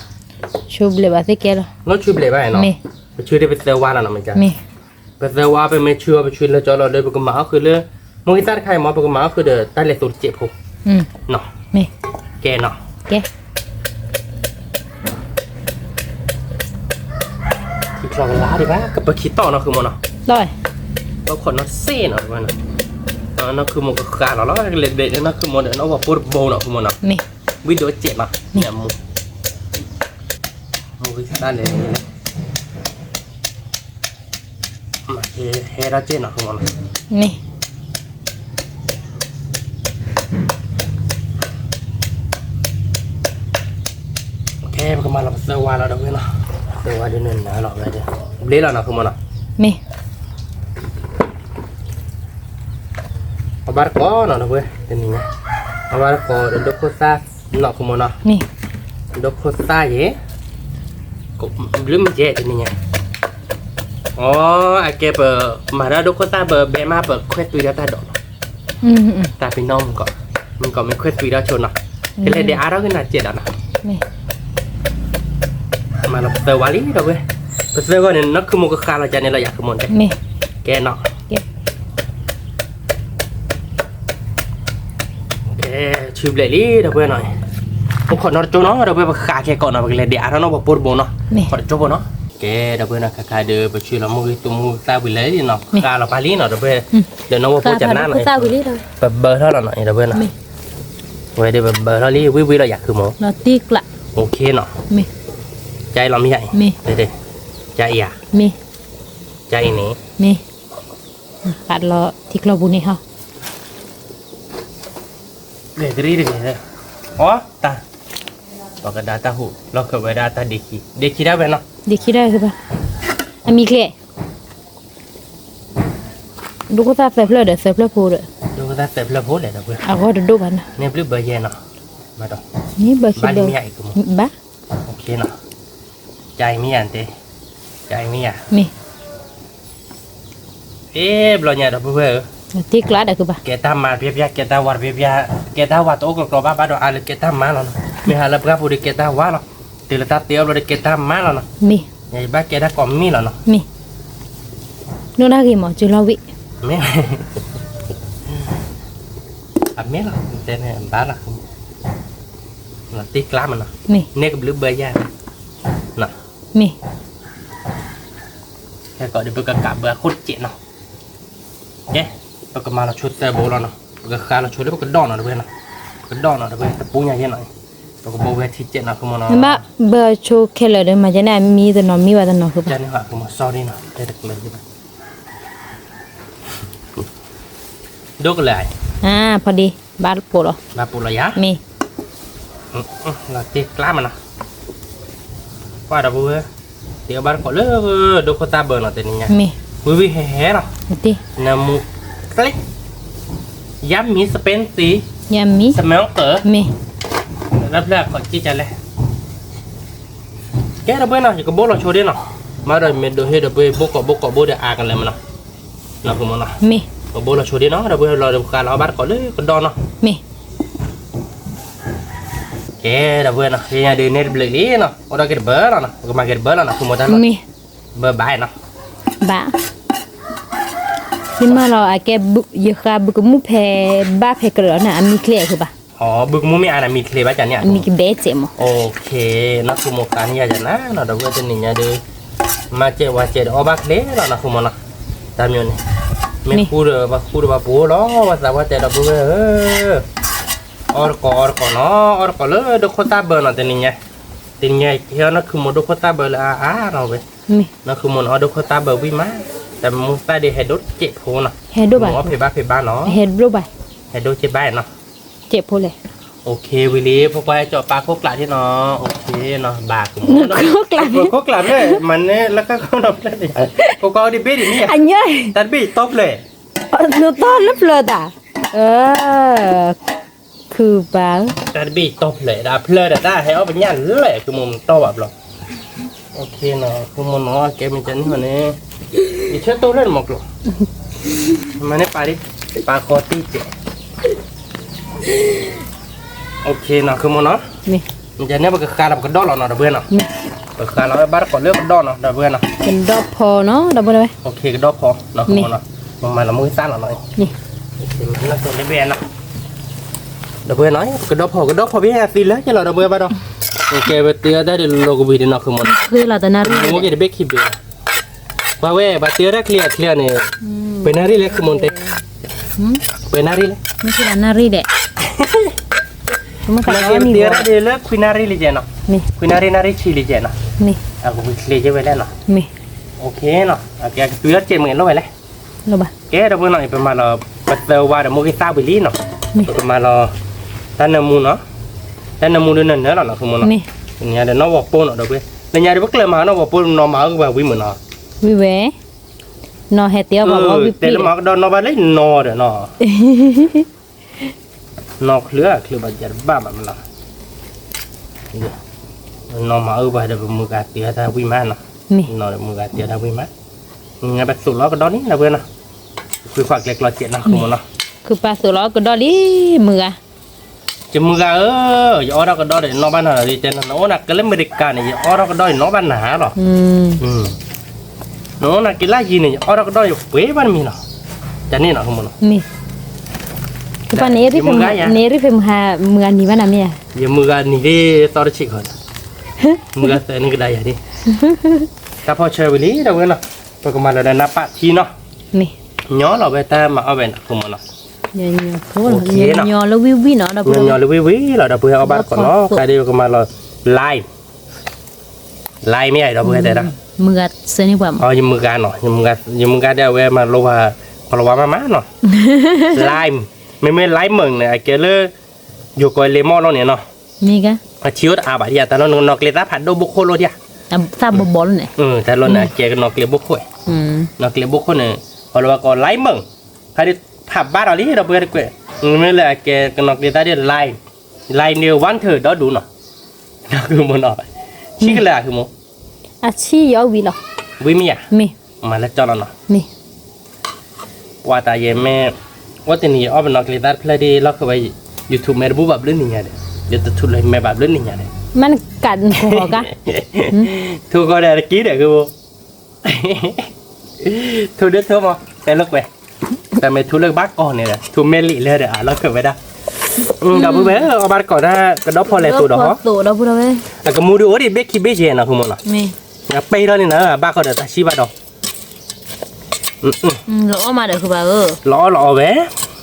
ဆူဘျဲးဘၣ်သ့ကဲလီၤ, နီၢ်ဆူဘျဲးဘၣ်နီၤ, ပဆူဒ်ပသၢဝါလီၤနီၤ မ့ၢ်ကဲ ပသၢဝါ ပမ့ၢ်ဆူအီၤ ပဆူလၢကၠီလီၤဒီး ပကမၤအီၣ်ဃုာ်လၢ မိၢ်ဂံၢ်သၣ်တခါအံၤမ့ၢ် ပကမၤအီၣ်ဃုာ်ဒီးတၢ်လဲၤသိးတစဲးဖိ, နီၤ, ကဲနီၤ, ကဲ ထံချီကလါဒံးဘၣ် ကပခံတီၢ်နီၤ ဃုမီၤနီၤ, ဘၣ်ခိးနီၢ်စ့ၣ်နီၤ နီၢ်ဃုမီၤကဃါလီၤလီၤ ကလဲၤဘျဲးနီၢ်ဃုမီၤဒီး နီၢ်ဝီၤပိၢ်တဘိနီၤ ဃုမီၤနီၤ, ဝံၤဒိးစဲးနီၤ, မိၢ်ဂံၢ်သၣ်လဲၤ မၤဟဲထီၣ်က့ၢ်နီၤ ဃုမီၤနီၤ, ကဲ ပကမၤလီၤပသၢဝါလီၤဒီးဝဲနီၤ, သၢဝါဒ်န့ၣ်နၤလီၤဝဲဒၣ်, ဘျ့လီၤနီၤ ဃုမီၤနီၤ, အဘၣ်တကိးနီၤ ဒီးဝဲ တနံၤညါ, အဘၣ်တကိးဒီးဒိခိၣ်သၣ်နီၤ ဃုမီၤနီၤ, ဒိခိၣ်သၣ်ယဲ ဘျုးမုၢ်ယဲတနံၤညါ, အကဲပမၤတၢ်ဒိခိၣ်သၣ် ပဘဲမး ပခွဲးသွံဒီးတၢ်ဒိးလီၤ, တၢ်ပ့ၤနီၣ်မုၢ်ကီး, မုၢ်ကီးမ့ၢ်ခွဲးသွံဒီးဆိနီၤ, ကလဲၤဒဲးအါထီၣ်ကနၣ်စဲးဒီးနီၤ, မၤလီၤပသၢဝါလံဒီးဝဲ, ပသၢဂီၢ်န့ၣ် နီၢ်ခုမိၢ်ကဃါလီၤကန့ၣ်လီၤ ယၤခုမိၢ်တဲ, ကဲနီၤ ကဲ ဆူဘျဲးလံဒီးဝဲနီၤ, ပခိးနီတကၠိနီၤ ဒီးဝဲပဃးခဲကိးနီၤ ပကလဲၤဒဲးအါထီၣ်နီၢ်ပှၤပိၢ်တဘိနီၤ, ခိးတကၠိဖိနီၤ, ကဲဒီးဝဲနီၤ ခါခါဒီး ပဆူလီၤမိၢ်ဂံၢ်သူမိၢ်ဂံၢ်သၣ်ဝံၤလံနီၤ ဃါလီၤပၢ်လံနီၤ ဒီးဝဲ, ဒီးနီၢ်ဝီဖိကနၣ်နီၤ, ပဘၢထီၣ်လီၤနီၤ ဒီးဝဲနီၤ, ဝဲဒီးပဘၢထီၣ်လံ ဝံၣ်ဝံၣ်လီၤယၤခုမိၢ်, အိၣ်ခ့နီၤ, ကၢ်အံၤလီၤမ့ၢ်ယၤအံၤ, ကၢ်အံၤဧါ, ကၢ်အံၤန့ၣ် ပာ်လီၤထံကျိပူၤန့ၣ်ဟီ, ဂ့ၤတရံးတဂ့ၤ, အီတၢ်, ပကဒါတၢ်ဟူး လီၤဃုာ်ဝဲဒၣ်တၢ်ဒ့ခံ, ဒ့ခံဒၣ်ဝဲနီၤ, ဒ့ခံဒၣ်ဝဲ, အမံၤကျဲ, ဒိခိၣ်သၣ်သၢဖျၢၣ်ဒီး သၢဖျၢၣ်ဖိဒီး, ဒိခိၣ်သၣ်သၢဖျၢၣ်ဖိလဲၣ်ဒီးဝဲ, အဂီၢ်တဒိၣ်ဘၣ်နီၤ, န့ၣ်ဘျုးဘၢယဲနီၤ, မးဒီး, န့ၣ်ဘၢခံဘၢ, ဘၣ် ကၢ်အံၤမ့ၢ်ယၤတဲ, ကၢ်အံၤမ့ၢ်ယၤ, မ့ၢ်, အ့ ဘျီညါဒီပုၢ်ဝဲၢ်ဧၢ, တ့ကျးဒီးကဘၣ်, ကဲတၢ်မၤတပျၢ်ပျၢ် ကဲတၢ်ဝါတပျၢ်ပျၢ်, ကဲတၢ်ဝါတအိၣ်ကျီကျီဘၣ်ဘၣ်ဒီး အါလၢကဲတၢ်မၤလီၤနီၤ, မ့ၢ်ဟးလၢပှၢ်ပူၤဒီးကဲတၢ်ဝါလီၤ, တုၤလၢတၢ်တ့အီၣ်ဘျီဒီးကဲတၢ်မၤလီၤနီၤ. မ့ၢ်, ယဘၣ်ကဲတၢ်ကိးမံၤလီၤနီၤ. မ့ၢ်, ဒိၣ်ဒၣ်ဂ့ၤမး ကၠူလီၤဝံၣ်. မ့ၢ်, အမ့ၢ်လီၤ, တဲန့ၣ်ဘၣ်လီၤ, တ့ကျါမးနီၤ. မ့ၢ်, န့ၣ်ကဘျုးဘၢယၤ, မ့ၢ်, ဟဲကီးဒီးပကကးဘၢအခိၣ်တစဲးနီၤ. ကဲ, ပကမၤလီၤဆိသၢဘိလီၤနီၤ, ပကဃါလီၤဆိလၢပကဒီၣ်နီၤတဝဲနီၤ, ပကဒီၣ်နီၤတဝဲ တပူညါယဲနီၤ, ပကဘိဝဲထံစဲးနီၤ ဖုမနီၤ. ဘၣ်ဘၢဆိခဲလၢာ်ဒီး မၤကဲန့ၣ်အမံတနီၤမံဘၣ်တနီၤဃုဘၣ်. ကဲန့ၣ်ဟီ ဖုမနီၤ sorry နီၤ, တဲတကျၢၤဘၣ်. ဒိၣ်ကလဲာ်, ဖီဒံ, ဘၣ်ပိာ်လီၤ, ဘၣ်ပိာ်လီၤယၤ, မ့ၢ်, လီၤတ့ကျါမးနီၤ. ကွၢ်ဒီပုၢ်ဝဲၢ်, တ့အီၣ်ဘၣ်တကိးလၢ ဒိၣ်ခိၣ်သၣ်ဘၢနီၤ တနံၤညါ, မ့ၢ်, ဝံၤဝံၤဟဲဟဲလီၤ, နမူကျ့, yummy spicy, yummy, smoker, မ့ၢ်, လၢဖျၢၣ်ခိးက့ၤကလဲၣ်. ကဲဒီပုၢ်ဝဲၢ်နီၤ ယကဘိလီၤဆိဒ့နီၤ, မၤဒီးမ့ၢ်ဒိးဟ့ၣ်ဒီပုၢ်ဝဲၢ် ဘိၣ်ကိးဘိၣ်ကိးဘိၣ်ဒီးအါကလဲာ်မးနီၤ. နီၤ ဖုမနီၤ, မ့ၢ်, ကဘိလီၤဆိဒ့နီၤ ဒီပုၢ်ဝဲၢ် လီၤဒီးပဃါလီၤအီၣ်ဘၣ်တကိးလၢကဒီၣ်နီၤ, မ့ၢ်. ကဲဒီပုၢ်ဝဲၢ်နီၤ, ယညါဒုးနဲၣ်တဘျုးလံနီၤ, အိၣ်ဒီးက့ၤတဘၢလီၤနီၤ, ပကမၤက့ၤတဘၢလီၤနီၤ ဖုမနီၤ, မ့ၢ်, ဘၢဘၣ်နီၤ, ဘၣ်, ယမၤလီၤအကဲ, ယဃါဘုကမူၣ်ဖဲ, ဘၣ်ဖဲကရၢလီၤန့ၣ် အမံချ့အဃုဘၣ်. အဘုကမူၣ်မ့ၢ်အါန့ၣ် မံချ့ဘၣ်ကန့ၣ်, အမံကဘဲစဲးမး, နီၤ ဖုမနီၤ ဃါန့ၢ်ယၤယၤနၤနီၤ ဒီပုၢ်ဝဲၢ် တနံၤညါဒုး, မၤစဲးဝၤစဲးဒီးအီၣ်ဘၣ်ချ့လီၤနီၤ ဖုမနီၤ, တၢ်မံၤန့ၣ်, မ့ၢ်ဃူဒီးပှၤဃူဒီးပှၤပှိၤလီၤ ပှၤသးပှၢ်တဲဒီပုၢ်ဝဲၢ်ဧၢ, အီၣ်တကိးအီၣ်တကိးနီၤ အီၣ်တကိးလၢဒိၣ်ခိၣ်သၣ်ဘၢနီၤ တနံၤညါ, တနံၤညါဟ့ၣ်အီၣ်နီၢ်ခုမိၢ်ဒိၣ်ခိၣ်သၣ်ဘၢလၢအါအါနီၤဝဲ, နီၢ်ခုမိၢ်န့ၣ် အီၣ်ဒိၣ်ခိၣ်သၣ်ဘၢဝံၣ်မး, တၢ်မူသၣ်ဒုးဟဲဒိၣ်စဲးဖိနီၤ, ဟဲဒိၣ်ဘၣ်, ဟဲဒိၣ်စဲးဘၣ်နီၤ, ဝံၤလံ ဖိခွါဟဲကၠီၤပာ်ခိၣ်ကျးဒ်နီၤ, ဘၣ်, ခိၣ်ကျးဖျၢၣ်, မၤန့ၢ်လၢကီၢ်နီၤဖျၢၣ်, ဖိခွါအိၣ်ဒံးဘ့ၣ်ဒံးမ့ၢ်, တၢ်တဘ့ၣ်ယတီဖျၢၣ်, နတီလၢဖျၢၣ်တၢ်, ခုပၢ်, တၢ်တဘ့ၣ်ယတီဖျၢၣ် ဒၣ်ဖျၢၣ်ဒီးတၢ်ဟဲအီၣ်ပညၣ်လဲၣ် ခုမိၢ်တီၢ်ဘၣ်ဘျီ, နီၤ ခုမိၢ်နီၤ ကဲမ့ၢ်ကန့ၢ်န့ၣ်, ယဆၢတိၢ်ဖျၢၣ်န့ၣ်မးကျိၤ, မၤန့ၢ်ပာ်ဒံး, ပာ်ဃီတံၢ်ကဲး နီၤ ခုမိၢ်နီၤ, မ့ၢ်ကန့ၢ်ပကဃါလီၤပကဒီၣ်လီၤနီၤ ဒီပုၢ်ဝဲၢ်နီၤ, ပဃါလီၤဘၣ်တကိးလၢကဒီၣ်နီၤ ဒီပုၢ်ဝဲၢ်နီၤ, ကဒီၣ်ဖီနီၤ ဒီပုၢ်ဝဲၢ်နီၤ, မၤလီၤမုၢ်သၣ်လီၤနီၤ, ဒီပုၢ်ဝဲၢ်နီၤ ကဒီၣ်ဖီ ကဒီၣ်ဖီဖဲအသံလၢကလီၤ ဒီပုၢ်ဝဲၢ်ဘၣ်ဒီး, ကဲပတ့အီၣ်တၢ်ဒ်လီၤကဝံၤဒ်နီၤ ခုမိၢ်နီၤ, ဃ့လီၤတနၣ်ရံၣ်, မ့ၢ်က့ၤတဘ့ၣ်ခံဘ့ၣ်, ပှၤဝဲ ပှၤတ့အီၣ်တၢ်ချ့အချ့န့ၣ်, ပှဲၤနၣ်ရံၣ်လဲၣ် ခုမိၢ်တဲ, ပှဲၤနၣ်ရံၣ်လဲၣ်, မ့ၢ်က့ၤတ့အီၣ်တၢ်ဒ်လၢခွံနၣ်ရံၣ်လံကဲနီၤ, ခွံနၣ်ရံၣ် နၣ်ရံၣ်ဆံလံကဲနီၤ, အကဝံၤချ့ကဲဝဲလဲၣ်နီၤ, နီၤ, ကတုၤအီၣ်စဲးမ့ၢ်လိၣ်ဝဲလဲၣ်, ကဲဒီပုၢ်ဝဲၢ်နီၤ ပမၤလီၤ, ပသၢဝါဒီးမိၢ်ဂ့ၤသၣ်ဝံၤလံနီၤ, ပကမၤလီၤ, တၢ်နၢမူနီၤ, တၢ်နၢမူဒုးနၢနၢလီၤနီၤ ခုမိၢ်နီၤ, ညါဒီးနီၣ်ဝီၤပိၢ်နီၤ ဒီပုၢ်ဝဲၢ်, လၢညါဒီးပကျၢၤမၤနီၣ်ဝီၤပိၢ်နီၤ မၤအုၣ်ပှၤဝံၤမုာ်နီၤ, ဝံၤဝဲ, နီၤဟဲတ့အီၣ်ပှၤဝံၤ, တဲလၢမၤကဒီးနီၣ်ဘၣ်လၢနီၤဒီးနီၤ နီၢ်ချုးချုးဘၣ်ယၤတဘၣ်ဘၣ်မနီၤ, နီၢ်မၤအုၣ်ပှၤဒီးပမုၢ်ဂၤတ့အီၣ်တၢ်ဝံၤမးနီၤ, နီၤဒီးမုၢ်ဂၤတ့အီၣ်တၢ်ဝံၤမး, ညါပသိးလီၤကဒီၣ်လံ ဒီပုၢ်ဝဲၢ်နီၤ, ဃုခွါကျဲကျီစဲးနီၤ ခုမိၢ်နီၤ, ခုပၢ်သိးလီၤကဒီၣ်လံ မုၢ်ဂၤ, ယမုၢ်ဂၤဧၢ, ယအီၣ်ထီၣ်ကဒီၣ်ဒီးယနီၣ်ဘၣ်နၤလီၤ, တဲနအိၣ်နၤကလၢအမဲရကၤန့ၣ် ယအီၣ်ထီၣ်ကဒီၣ်ယနီၣ်ဘၣ်နၤလီၤ နအိၣ်နၤက့ၤလၢယံၤန့ၣ် ယအီၣ်ထီၣ်ကဒီၣ်ယပှ့ၤဘၣ်တမံၤလီၤ, တၢ်န့ၣ်နီၤ မ့ၢ်, ကပၤန့ၣ်, န့ၣ်ရံၣ်ဖဲမုၢ်ဂၤနံၤဘၣ်နၤမ့ၢ်ဧါ, ယမုၢ်ဂၤနံၤလံသီတဆံးဃီ, မုၢ်ဂၤသၢန့ၣ်ကဒါယၤဒ်, တၢ်ဖီၣ်ဆၢဝံၤလံ ဒီပုၢ်ဝဲၢ်နီၤ, ပကမၤလီၤဒီးနၢ်ပၢၢ်ထံနီၤ, ညီလီၤဝဲတၢ်မၤအီၣ်ဝဲနီၤ ခုမိၢ်နီၤ, ညီလၢဝံၣ်ဝံၣ်နီၤ, ညီလၢဝံၣ်ဝံၣ်လီၤ ဒီပုၢ်ဝဲၢ် အီၣ်ဘၣ်တကိးနီၤ, ခါဒ်ပကမၤလီၤ, lime လၢမ့ၢ်ဧါ ဒီပုၢ်ဝဲၢ်တဲဒၣ်, မုၢ်ဂၤစဲန့ၣ်ပှၤမး, ယမုၢ်ဂၤနီၤ, ယမုၢ်ဂၤဒီးအဝဲမၤလိပှၤ, ကလီၤဝါမးမးနီၤ, lime, မ့မ့ၢ် lemon န့ၣ် အကဲလၢ, ယိၤကီးလ့မီၢ်လီၤန့ၣ်နီၤ, အထံအိၣ်တအါဘၣ်ဒ်ယၤ တၢ်လီၢ်န့ၣ်ကနီၤကျဲသၣ်ဖးဒိၣ်ဘိခိၣ်လီၤဒ်ယၤ, တၢ်လီၢ်န့ၣ်အကဲကနီၤကျဲဘိခိၣ်, နီၤကျဲဘိခိၣ်န့ၣ်, ကလီၤဝါကိး lemon, ခါဒ်ဖးဘၣ်ဒီးလံ ဒီပုၢ်ဝဲၢ်တကွဲး, မ့မ့ၢ်လၢအကဲကနီၤကျဲသၣ်ဒ် lime, lime န့ၣ် water ဒီဒူၣ်နီၤ, ဒီပုၢ်ဝဲၢ်နီၤ, ဆံးကလၢာ် ခုမိၢ်, အဆံးယီၤဝံၤလီၤ, ဝံၤမ့ၢ်ဧါ, မ့ၢ်, မၤလၢကၠီလီၤနီၤ, မ့ၢ် ပှၤတၢ်ယဲမ့ၢ်, အိၣ်တနံၤယအီၣ်ပနီၤကျဲသၣ်တဖျၢၣ်ဒ်လီၢ်ဃဲဝဲ, YouTube မဲာ်တဘူၣ်ဘၣ်ဘျုးနံၤညါဒီး, ယတထူးလၢမဲာ်ဘၣ်ဘျုးနံၤညါဒီး, မ့ၢ်နကးနခိၣ်ဟီၣ်ကါ, ထိၣ်ကီၢ်ဒီးတက့ၢ်ဒီးကဘိ, ထိၣ်ဒၢထိၣ်မး တဲလိာ်ကွဲ, တၢ်မ့ၢ်ထိၣ်လၢကဘၣ်ကီၢ်န့ၣ်ဒီး ထိၣ်မဲာ်လံာ်လၢဒီးအလီၢ်ခၢၣ်ဝဲဒၣ်, ဒီပုၢ်ဝဲၢ် အီၣ်ဘၣ်တကိးတၢ်ကဒီဖီလဲၤသိးဒီးဟီ, အကမူဒုးအိၣ်ဒံးဘ့ၣ်ခံဘ့ၣ်ယဲၢ်နီၤ ဃုမီၤနီၤ, အပ့ၤထီၣ်န့ၣ်နီၤ ဘၣ်ဃီဒီးတၢ်ဆံၣ်ဘၣ်ဒီး လီၤအီၣ်မးဒီးဃုဘၣ်ဧၢ, လီၤအီၣ်လီၤအီၣ်ဝဲ,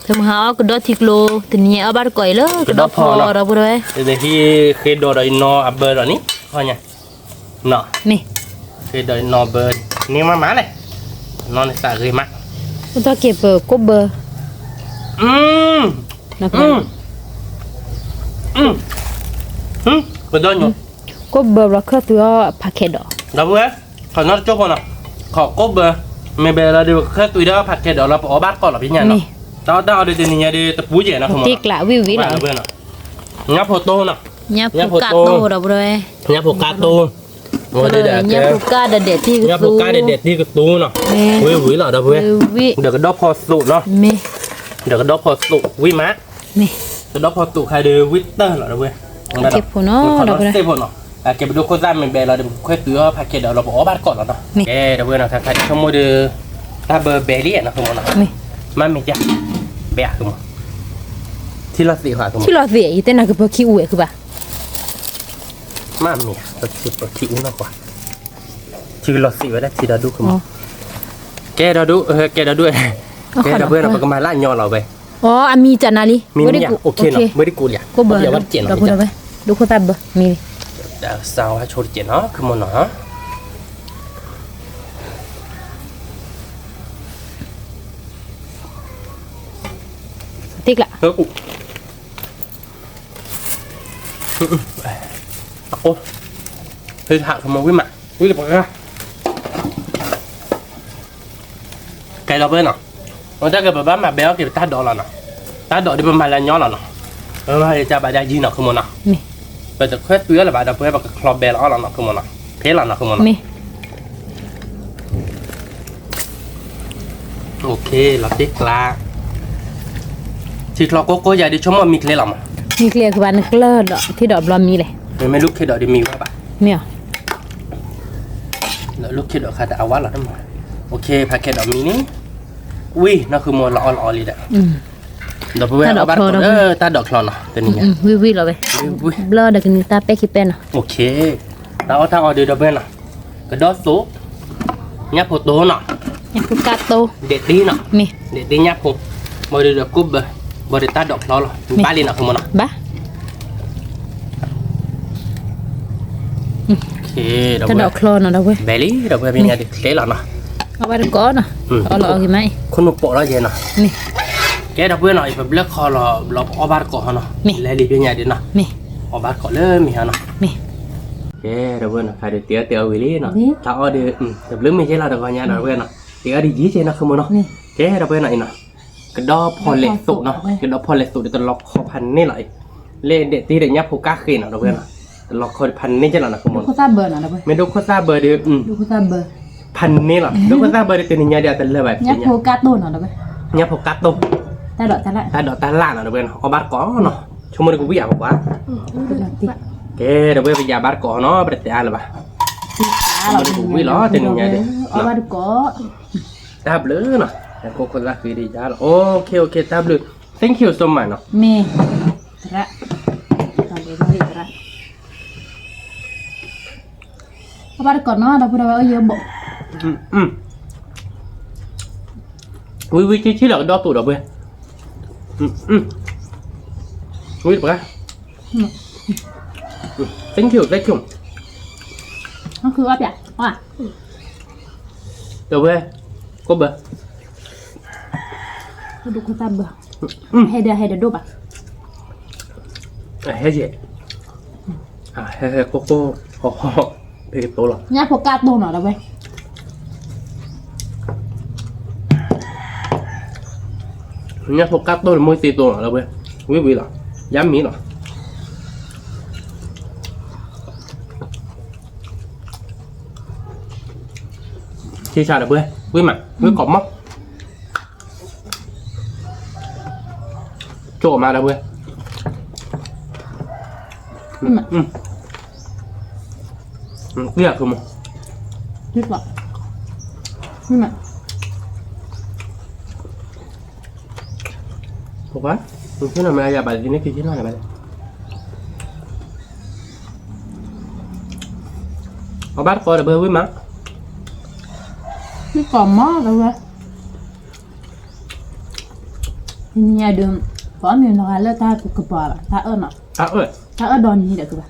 ဖဲမဟါအီၣ်ကဒီထံကျိ, တနံၤညါအီၣ်ဘၣ်တကိးအံၤလၢကဒီဖီဒီပုၢ်ဝဲၢ်, ဟံးဃ့ဒီးဒီးအံၤနီၤအဘၢဒီးန့ၣ်, ဟီညါ, မ့ၢ်, ဃ့ဒီးအံၤနီၤဘၢ, န့ၢ်မးမးလဲၣ်, နီၤန့ၣ်သးဂ့ၤမး, အိၣ်တ့ၢ်က့ၤပကိးဘၢ, ကဒီညိ, ကိးဘၢဘျီခၢၣ်သွံအီၣ်ဖးခဲဒီး, ဒီပုၢ်ဝဲၢ် ခီၣ်နီတကၠိဖိနီၤ, ခီၣ်ကိးဘၢ, မ့ၢ်ဘဲလီၤဒီးခၢၣ်သွံဒီးဖးခဲဒီးလီၤ ပအီၣ်ဘၣ်တကိးလီၤ ဖဲညါနီၤ, တၢ်အီၣ်တၢ်အီဒုးတနံၤညါဒုးတပူၤကဲနီၤ ဃုမီၤနီၤ, ညၣ်ဖိတိၢ်နီၤ, ညၣ်ဖိကါတိၢ်, ညၣ်ဖိကါတိၢ်, ညၣ်ဖိကါဒီးဒဲးတံၢ်ကသူ, ညၣ်ဖိကါဒီးဒဲးတံၢ်ကသူနီၤ, ဝံၤဝံၤလီၤ ဒီပုၢ်ဝဲၢ်, ဒီးကဒီဖီသိးနီၤ, ဒီးကဒီဖီသိးဝံၤမး, ကဒီဖီသိးခါဒီးဝံၤတၢၢ်လီၤ ဒီပုၢ်ဝဲၢ်, စ့ၢ်ဖိနီၤ, ကဲပဒိခိၣ်သၣ်မ့ၢ်ဘဲလီၤဒီး ပကခၢၣ်သွံအီၣ်ဖးခဲဒီးလီၤ ပအီၣ်ဘၣ်တကိးလီၤနီၤ, ကဲဒီပုၢ်ဝဲၢ်နီၤ ခါခါဒ်ဆိကမိၣ်ဒီး တၢ်ဘၢဘဲလံနီၤ ဃုမီၤနီၤ, မ့ၢ်မ့ၢ်ယါ, ဘဲဧါ ဃုမီၤ, ထံလီၤသံးဃုမီၤ, ထံလီၤသံး ယတဲနၤကပၢၤခံအူဝဲၢ်ဃုဘၣ်, မ့ၢ်မ့ၢ်ယါ ပထံပၢၤခံအူနီၤကွၢ်, ထံလီၤသံးဝဲဒၣ်ထံဒီဒူၣ်ဃုမီၤ, ကဲဒီဒူၣ်, ကဲဒီဒူၣ်, ကဲဒီပုၢ်ဝဲၢ်နီၤ ပကမၤလၢညီလီၤဝဲ, အမံၤတနၤလံ, မ့ၢ်မ့ၢ်ယါ, အိၣ်ခ့နီၤ, ဝဲဒ်ကိးလံ, ကိးဘၢ, ဒိခိၣ်သၣ်ဘၢ, မ့ၢ်, စးဝါဆိတကဲးနီၤ ဃုမီၤနီၤ, တ့ကျး အကိး, ဟ့ၣ်ဟးကမီၤဝံၤမး, ဝံၤလၢပှၤဂၤ, ကဲဒီပုၢ်ဝဲၢ်နီၤ, တၢ်ကပဘၣ်မၤဘဲအီၣ်က့ၤ ပတၢ်ဒိးလီၤနီၤ, တၢ်ဒိးဒီးပမၤလၢညီလီၤနီၤ, ပမၤယါဘၣ်ဒၣ်ယံၤနီၤ ဃုမီၤနီၤ, မ့ၢ်, ပတခွဲသွံအီၣ်လၢၤဘၣ် ဒီပုၢ်ဝဲၢ် ပကချီဘဲလီၤအီၣ်လီၤနီၤ ဃုမီၤနီၤ, ဖဲလီၤနီၤ ဃုမီၤနီၤ, မ့ၢ် လီၤတ့ကျး, ထံချီကိးကိးယၤဒ်ဆိကမိၣ်မံချ့လီၤမး, မံချ့ကဘၣ်နကျၢၢ်ဒီး ထံဒီးဘျီမံလဲၣ်, မ့မ့ၢ်လူၢ်ခ့ဒီးဒ်မံဝဲဘၣ်, မ့ၢ်, လူၢ်ခ့ဒီးခါတအဝါလီၤတမး, ဖးခဲဒီးမံန့ၣ်, ဝံၤနီၤ ဃုမီၤ လီၤအီၣ်လီၤအီလံဒီး, ဒီပုၢ်ဝဲၢ် အီၣ်ဘၣ်တကိးလၢတၢ်ဒိးချီနီၤ တနံၤညါ, ဝံၤဝံၤလီၤဝဲ, ဘျီဒီးကနံၤတၢ်ပဲခံပဲနီၤ, တၢ်အီၣ်တၢ်အီဒုး ဒီပုၢ်ဝဲၢ်နီၤ, ကဒီသိး, ညၣ်ဖိတိၢ်နီၤ, ညၣ်ဖိကါတိၢ်, ဒဲးတ့နီၤ, မ့ၢ်, ဒဲးတ့ညၣ်ဖိ, ဘၣ်ဒီးဒီးကိးဘၢ, ဘၣ်ဒီးတၢ်ဒိးချီလီၤ, ဘၣ်လံနီၤ ဃုမီၤနီၤ, ဘၣ် တၢ်ဒိးချီနီၤ ဒီပုၢ်ဝဲၢ်, ဘဲလံ ဒီပုၢ်ဝဲၢ် ဖဲညါဒုးချ့လီၤနီၤ, အီၣ်ဘၣ်တကိးနီၤ, အီၣ်လီၤအီၣ်ဂ့ၤမးအံၤ, ခိၣ်နူာ်ပိာ်လီၤယဲနီၤ, ကဲဒီပုၢ်ဝဲၢ်နီၤ အံၤပဘျၢၣ်ခီလီၤ ဘျီပအီၣ်ဘၣ်တကိးဟီနီၤ, လဲၤလံဖဲညါဒုးနီၤ, အီၣ်ဘၣ်တကိးလၢမ့ၢ်ဟီနီၤ, ကဲဒီပုၢ်ဝဲၢ်နီၤ ခါဒုးတဲအီၣ်တဲအီၣ်ဝံၤလံနီၤ, တၢ်အီၣ်ဒုး တဘျုးမ့ၢ်ယဲလီၤတဂီၤညါဒီပုၢ်ဝဲၢ်နီၤ, တဲအီၣ်ဒုးယံၤကဲနီၤ ဃုမီၤနီၤ, ကဲဒီပုၢ်ဝဲၢ်နီၤအံၤနီၤ, ကဒီဖီလဲၣ်သိးနီၤ, ကဒီဖီလဲၣ်သိးဒီးတလီၤခီဖးန့ၢ်လီၤအံၤ, လၢဒဲးတ့ဒီးညၣ်ဖိကါဃ့နီၤ ဒီပုၢ်ဝဲၢ်နီၤ, တလီၤခီဖးန့ၢ်ကဲလီၤနီၤ ဃုမီၤ, မ့ၢ်ဒိခိၣ်သၣ်ဘၢဒီး, ဖးန့ၢ်လီၤ ဒိခိၣ်သၣ်ဘၢဒီးတနံၤညါဒုးအတလၢာ်ဘၣ်, ညၣ်ဖိကါတိၢ်, တၢ်ဒိးတၢ်လၣ်နီၤ ဒီပုၢ်ဝဲၢ်နီၤ အီၣ်ဘၣ်တကိးနီၤ, ဆိကမိၣ်ဒုးကဝံၣ်ဧါပှၤ, ကဲဒီပုၢ်ဝဲၢ် ပယၤဘၣ်တကိးနီၤ ပတတဲအါလၢၤဘၣ်, ဆိကမိၣ်ဒုးကဝံၣ်လီၤ တနံၤညါဒုး, အီၣ်ဘၣ်တကိး တၢ်ဘျုးနီၤ, ခိၣ်သၣ်ဃ့ဒုးယါလီၤ, အိၣ်ခ့ အိၣ်ခ့ တၢ်ဘျုး, thank you so much နီၤ, မ့ၢ်, သရၣ်, အီၣ်ဘၣ်တကိးနီၤ ဒီပုၢ်ဝဲၢ် အီၣ်ယဲဘိး, ဝံၤဝံၤ က့ၤဆံလီၤကဒီသိး ဒီပုၢ်ဝဲၢ်, ဝံၤတပှၤ, thank you thank you, ဒီပုၢ်ဝဲၢ်, ကိးဘၢ ဒိခိၣ်သၣ်ဘၢ, ဟဲဒီး ဟဲဒီးဒိၣ်ဘၣ်, ဟဲယဲၢ်, ဟဲဟဲကိၢ်ကိၢ်, ဖဲကတိၤလီၤ, ညၣ်ဖိကါတိၢ်နီၤ ဒီပုၢ်ဝဲၢ်, ညၣ်ဖိကါတိၢ်န့ၣ် မိၢ်သ့တိၢ်နီၤ ဒီပုၢ်ဝဲၢ်, ဝံၤဝံၤလီၤ, ယါမံၤလီၤ. ဆံဆါဒီပုၢ်ဝဲၢ်, ဝံၤမး, ဝံၤကိးမး, ကၠိမးဒီပုၢ်ဝဲၢ်, သံၣ်လၢ်ခုမး, သံၣ်လၢ်, မ့ၢ်မး, ဖိခွါ, နဆ့ၣ်နီၤမ့ၢ်အယၤဘၣ်သ့ၣ်န့ၣ် ကဆ့ၣ်နီၤန့ၣ်ဘၣ်လဲၣ်, အီၣ်ဘၣ်တကိးဒီးပှၤဝံၣ်မး, သံၣ်ကိးမးဒီးဝဲ, ညါဒုး, ပအီၣ်မ့ၤနီၤဂၤလၢတၢ်ကပီၤဘၣ်, တၢ်အၢၣ်နီၤ, တၢ်အၢၣ်ဒီးနံၤဒီးကဘၣ်,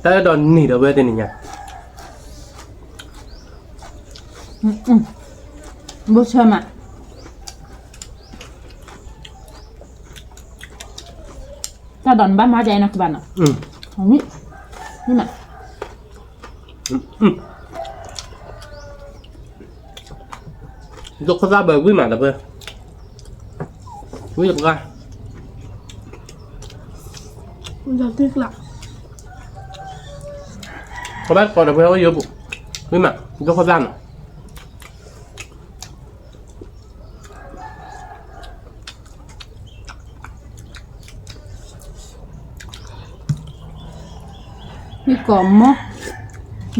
တၢ်အၢၣ်ဒီးနံၤဒီးဝဲသ့ၣ်န့ၣ်ညါ, ဘိဆၢမး, တၢ်ဒိးန့ၣ်ဘၣ်မၤဒ်အံၤနီၤကဘၣ်နီၤ, ဝံၣ်, ဝံၣ်မး, ဒိခိၣ်သၣ်ဘၣ်ဝံၣ်မးဒီးပှၤ, ဝံၣ်တပှၢ်, အီၣ်ဘၣ်တကိးဒီးပှၤအိၣ်ယိာ်ပူၤ, ဝံၣ်မး, ဒိခိၣ်သၣ်နီၤ ဝံၣ်ကိးမး,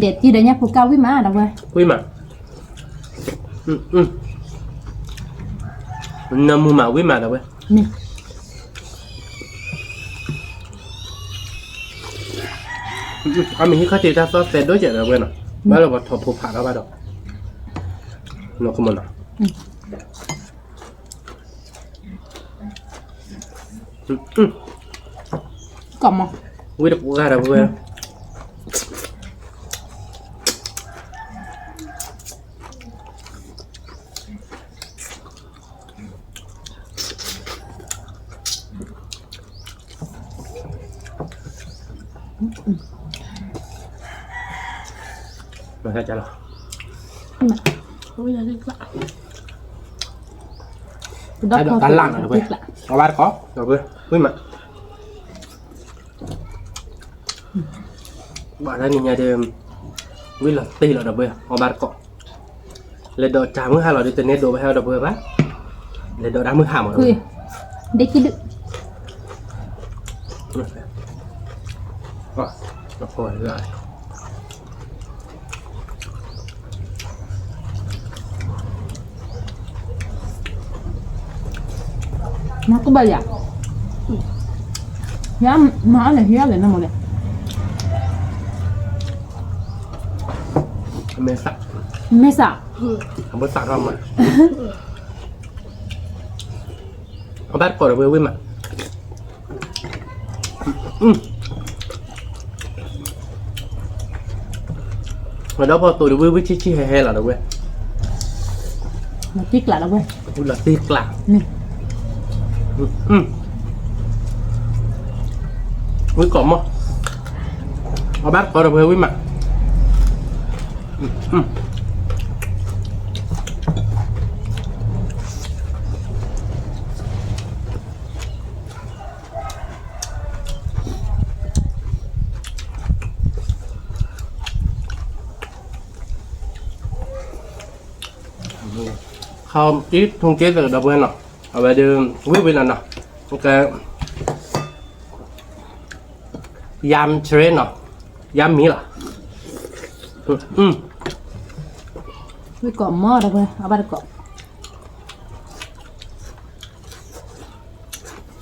ဒဲးတံၢ်ဒီးညၣ်ဖိကၢ်ဝံၣ်မးဒီးဝဲ, ဝံၣ်မး, နၢမူမးဝံၣ်မးဒီးဝဲ, အမ့ၢ်ဟံၣ်ခီၣ်ထံးတၢ်သီၣ်သဲးဒိၣ်ကဲးဒီးဝဲနီၤ, ဘၣ်လၢပှၤထီၣ်ဖိဖးထီၣ်ဘၣ်ဒီး, နီၢ်ကမနီၤ ကိးမး, ဝံၣ်တပှၢ်ဒီးပှၤ, မၤလီၤ, တၢ်လၢ်နီၤဒီးပှၤ, အီၣ်ဘၣ်တကိးဒီးပှၤ, ဝံၣ်မး ဘၣ်တနံၤညါဒီး, ဝံၣ်လီၤတ့ၢ်လီၤဒီးပှၤ အီၣ်ဘၣ်တကိး, လဲၤဒိးတၢ်မုၢ်ဟါလီၤဒီး တန့ၢ်ဒိးဘၣ်ဟဲဒီးပှၤဘၣ်, လဲၤဒိးတၢ်မုၢ်ဟါမး, ဒ့ခံဒုး နကဘၣ်ယၤ, ယမၤအီၣ်လဲၣ် ဟံးအီၣ်လဲၣ်နမ့ၢ်လဲၣ်, မဲာ်သၣ်, မဲာ်သၣ်, အဘၣ်သၣ်ထီၣ်မး, အဘၣ်တကိးဒီးဝဲဝံၣ်မး ဒီးဖီသိးဒီးဝံၣ်ဝံၣ်ဆံၣ်ဆံၣ်ဟဲဟဲလီၤဒီးဝဲ, လီၤတံၢ်ကျးလီၤဝဲ, ဝံၣ်လီၤတံၢ်ကျး, ဝံၣ်ကိးမး, အဘၣ်တကိးဒီးဝဲဝံၣ်မး ခီအံၤထုံက့သၢဒီပုၢ်ဝဲၢ်နီၤ, အဝဲဒၣ် ဝံၣ်ဝံၣ်လီၤနီၤ, ကဲ ယၤဆရ့နီၤ, ယၤမံၤလီၤ, ဝံၣ်ကိးမးဒီပုၢ်ဝဲၢ် အဘၣ်တကိး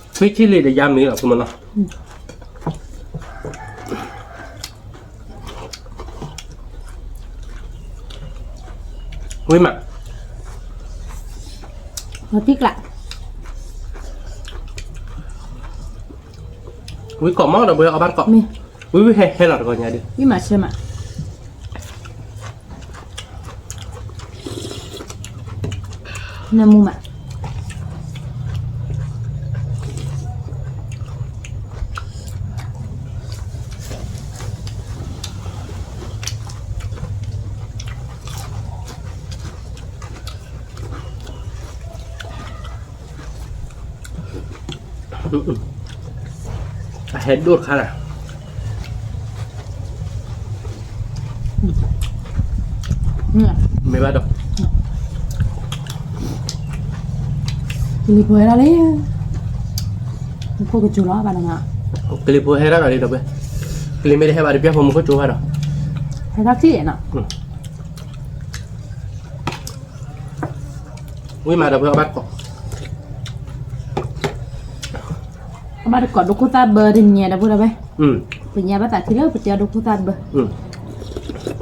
ဝံၣ်ဆံၣ်လံဒီးယၤမံၤလီၤ ဆိကမိၣ်နီၤ, ဝံၣ်မး, ဝံၣ်ကိးမးဒီပုၢ်ဝဲၢ် အဘၣ်တကိး, ဝံၣ်ဝံၣ်ဟဲဟဲလီၤတကိးညါဒီး ဝံၣ်မးဆၢမး နၢမူမး, အဟဲဒိၣ်တခါလၢ မ့ၢ်ဘၣ်ဒီး ကလံၤဖိဟဲဒၣ်လံ, မူခိၣ်ကစူၤလီၤဘၣ်နီၤ, ကလံၤဖိဟဲဒၣ်ဒီးလံဒီး ကလံၤမ့ၢ်တဟဲဘၣ်ဒီး ပျဲၢ်ဖိမူခိၣ်ကစူၤဘၣ်ဒီး ဟဲထီၣ်ထံၣ်နီၤ, ဝံၤမးဒီပုၢ်ဝဲၢ် အီၣ်ဘၣ်တကိး, အီၣ်ဘၣ်တကိးဒိခိၣ်သၣ်ဘၢတနံၤဒီပုၢ်ဝဲၢ်, ပညါဘၣ်သးထံလၢပတဲအီၣ်ဒိခိၣ်သၣ်ဘၢ,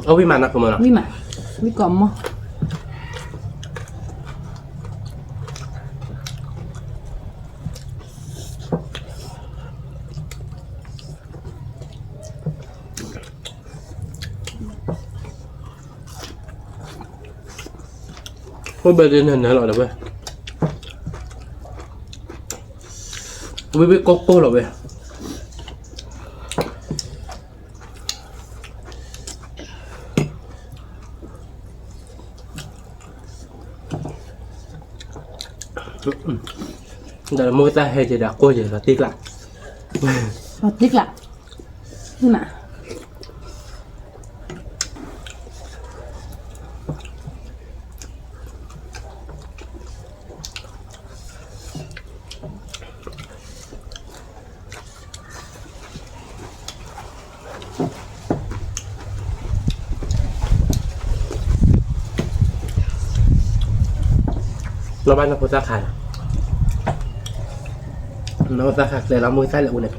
အီၣ်ဝံၤမးနီၤ, ဝံၤမး, ဝံၤကိးမီၢ် ခိၣ်ဘၢဒ်န့ၣ်နၢၤလီၤဒီးဝဲ, ဝံၤဝံၤကိၢ်ကိၢ်လီၤဝဲ, ဒီးမိၢ်ကသၣ်ဟဲက့ၤဒီးကိၢ်က့ၤလီၤတံၢ်ကျး, လီၤတံၢ်ကျး, မး လီၤဘၣ်နီၢ်ဖိသၣ်ခါ, နီၢ်ဖိသၣ်ခါကျဲလီၤ မိၢ်ကသၣ်လဲၤအူန့ၣ်,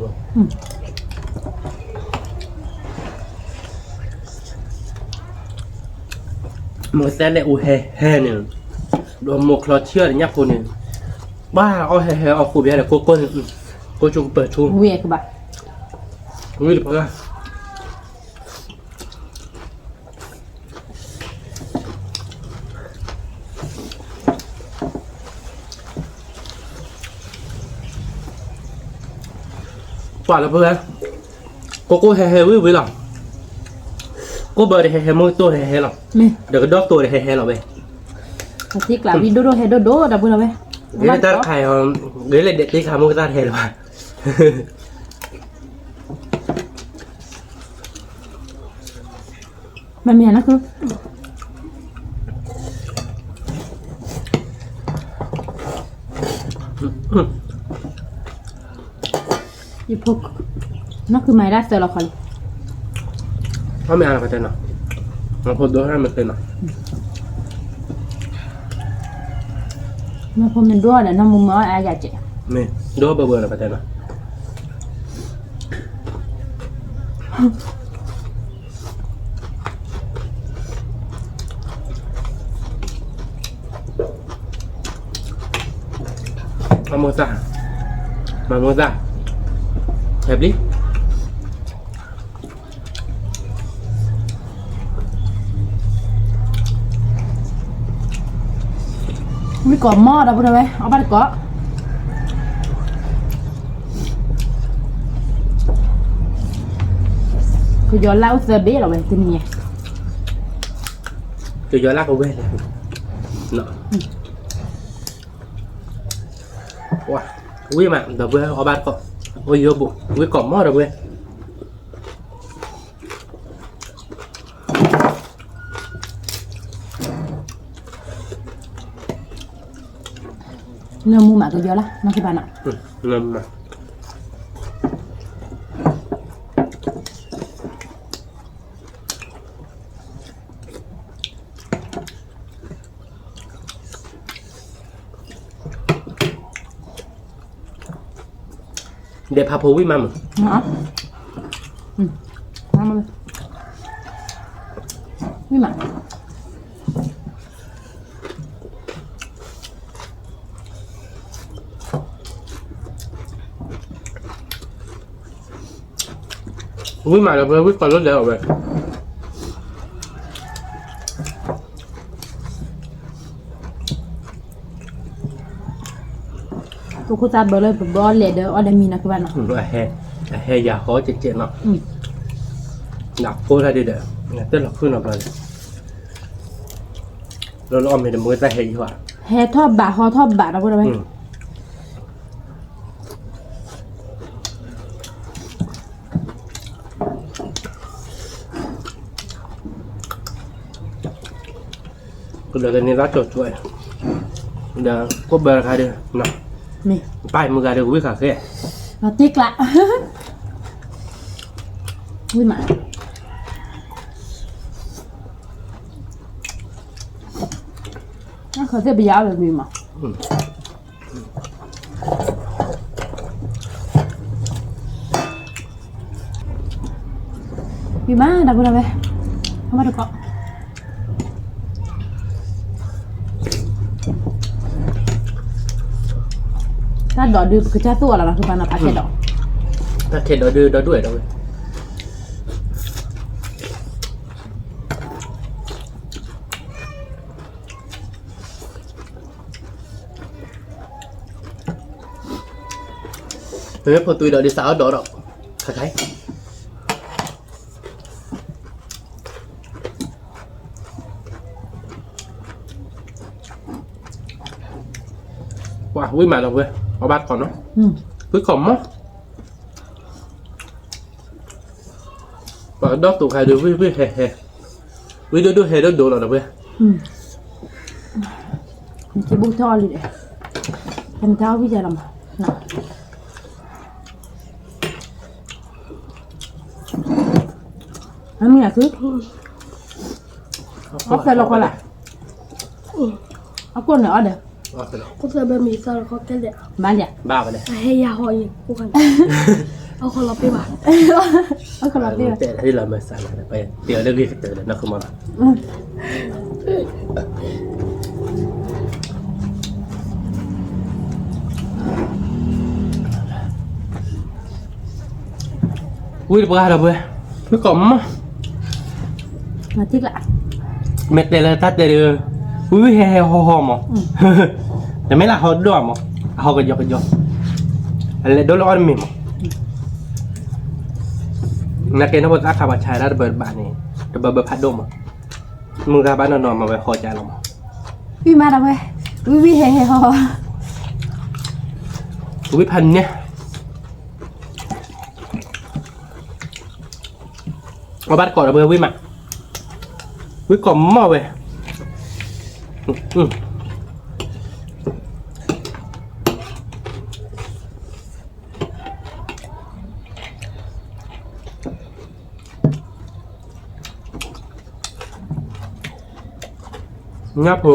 မိၢ်ကသၣ်လဲၤအူဟဲဟဲန့ၣ်, ဒီးမိၢ်ချီထံအီၤဒီးညၣ်ဖိန့ၣ်, ဘၣ်အီၣ်ဟဲဟဲအီၣ်ဃိဘျါဒီးကိၢ်ကိၢ်န့ၣ်, ကိၢ်ဆိကပၢၤထူ, ဝံၤတပှၢ် ပှၤလၢပဝဲ, ကိၢ်ကိၢ်ဟဲဟဲဝံၤဝံၤလီၤ, ကိၢ်ဘၢဒီးဟဲဟဲ မိၢ်ကတိၢ်ဟဲဟဲလီၤ, ဒီးကဒီၣ်တိၢ်ဒီးဟဲဟဲလီၤဝဲ, တံၢ်ကျးဝံၤဒိၣ်ဒိၣ်ဟဲဒိၣ်ဒိၣ်ဒီပုၢ်ဝဲၢ်, ဂ့ၤလၢတၢ်တခါအံၤ, ဂ့ၤလၢဒဲးတံၢ်ခါ မိၢ်ကသၣ်တဟဲလၢၤဘၣ် မ့မ့ၢ်နီၢ်ခု, ယဖိ, နီၢ်ခုမၤဒၣ်သၢလီၤခီလံ, အီၣ်မ့ၢ်အါလီၤပတဲနီၤ, မ့ၢ်ဖိဒိၣ်မ့ၢ်သ့နီၤ, မ့ၢ်ဖိမ့ၢ်ဒိၣ်ဒီး နီၢ်မူမၤအီၣ်အါယၤကဲး, မ့ၢ်ဒိၣ်ဘၢဘၢလီၤပတဲနီၤ မၤမိၢ်သၣ်, မၤမိၢ်သၣ်, ဟဲပျံၤ, ဝံၤကိးမီၢ်ဒီပုၢ်ဝဲၢ် အီၣ်ဘၣ်တကိး ကယီၤလၢအိၣ်သၢဘ့ၣ်လီၤဝဲတနံၤညါ, ကယီၤလၢကဝဲၢ်လဲၣ်, ဝံၤမး ဒီပုၢ်ဝဲၢ်အီၣ်ဘၣ်တကိး, အိၣ်ယိာ်ဘိၣ် ဝံၤကိးမီၢ်ဒီပုၢ်ဝဲၢ် နၢမူမးကယီၤလၢ နၢ်ကဘၣ်နီၤ, နၢမူမး ဒဲးဖးဖိဝံၣ်မးမုၢ်, ဝံၣ်မး ဝံၣ်မးဒီး ပဝံၣ်ကိးလၢဒဲးအီၤဝဲ, ပခိၣ်သၣ်ဘၢလၢပဘၢအီၣ်လဲၣ်ဒီး အီၣ်ဒီးမံၤနီၤကဘၣ်နီၤ, အဟဲယၤဟီၣ်ကဲးကဲးနီၤ, နဖိတၢ်ဒ်ဒီး နတဲလီၤဖုၣ်နီၤဘျီလဲၣ်, လၢလၢအီၣ်မ့ၢ်တမ့ၢ်တၢ်ဟဲယံၤဟီၣ်, ဟဲထီၣ်ဘးဟီထီၣ်ဘးဒီးဝဲ ကဒီးကန့ၢ်ဘၣ်ကၠီၤကၠီၤ, ဒီးကိၣ်ဘၢတခါဒီး, ပၢ်မုၢ်ဂၤဒီးကဝံၣ်ဃာ်ဃဲ, တ့ကျး, ဝံၣ်မး, ခီၣ်သ့ၣ်ပယါအီၣ်ဝဲမံၤမး, မံၤမး တၢ်ဖိတၢ်ဝဲ, အမ့ၢ်တကိး တၢ်ဒိးဒုး ပကစၢ်သူၣ်အီၤလီၤနီၤ ဖုပၢ်နီၤ ဖးခဲဒီး, တၢ်ခဲဒီးဒုး ဒီဒူၣ်ဝဲဒီးဝဲ မ့ၢ်ဖိသွံဒီးဒ်သးအီၣ်ဒီးဒီး, ခါခါအံၤ, ပှၤဝံၣ်မးဒီးဝဲ, အီၣ်ဘၣ်တကိးနီၤ, ဝံၣ်ကိးမီၢ် ပှၤကဒီၣ်တူာ်ခါဒီး ဝံၣ်ဝံၣ်ဟဲဟဲ, ဝံၣ်ဒိၣ်ဒိၣ်ဟဲဒိၣ်ဒိၣ်လီၤဒီးဝဲ, နက့ၤဘူၣ်ထီၣ်အီၤလံဒီး, တမ့ၢ်တၢ်အီၣ်ဝံၣ်ယါလီၤမး, အမ့ၢ်အသု, အီၣ်ဖဲလီၤခီလၢ်, အကိၣ်န့ၣ်အီၣ်ဒီး, ဘၣ်လံ, အဟဲယၤဟီအံၤ, အီၣ်ခီလီၤပ့ၢ်ဘၣ်, အီၣ်ခီလီၤပ့ၢ်ဘၣ်, တဲလၢမၤစၢ်လၢ ပတဲအီၤလၢဂ့ၤကတၢၢ်လၢနီၢ်ခိမီၢ်လီၤ. ဝံၣ်တပှၢ်ဒီးပှဲၤ, ဝံၣ်ကိးမီၢ်, မ့ၢ်တဲလၢတၢ်တဲဒီး, ဝံၣ်ဝံၣ်ဟဲဟဲဟီဟီမး, တမ့ၢ်လၢအဟီဒိၣ်မး, အဟီကယီကယီ, အလဲၤဒိၣ်လၢအီၣ်တမ့ၢ်မး, နကဲနီၢ်ဖိသၣ်ခါပှၤဆါတၢ်တဘၢတဘၣ်န့ၣ်, တဘၢဘၢဖးဒိၣ်မး, မုၢ်ဂၤဘၣ်နီၢ်နီၢ်မၤဝဲဟီကၢလီၤမး, ဝံၣ်မးဒီးပှဲၤ, ဝံၣ်ဝံၣ်ဟဲဟဲဟီဟီ, ဝံၣ်ဖးန့ၣ် အီၣ်ဘၣ်တကိးဒီးပှဲၤဝံၣ်မး, ဝံၣ်ကိးမီၢ်ဝဲ, ညၣ်ဖိ,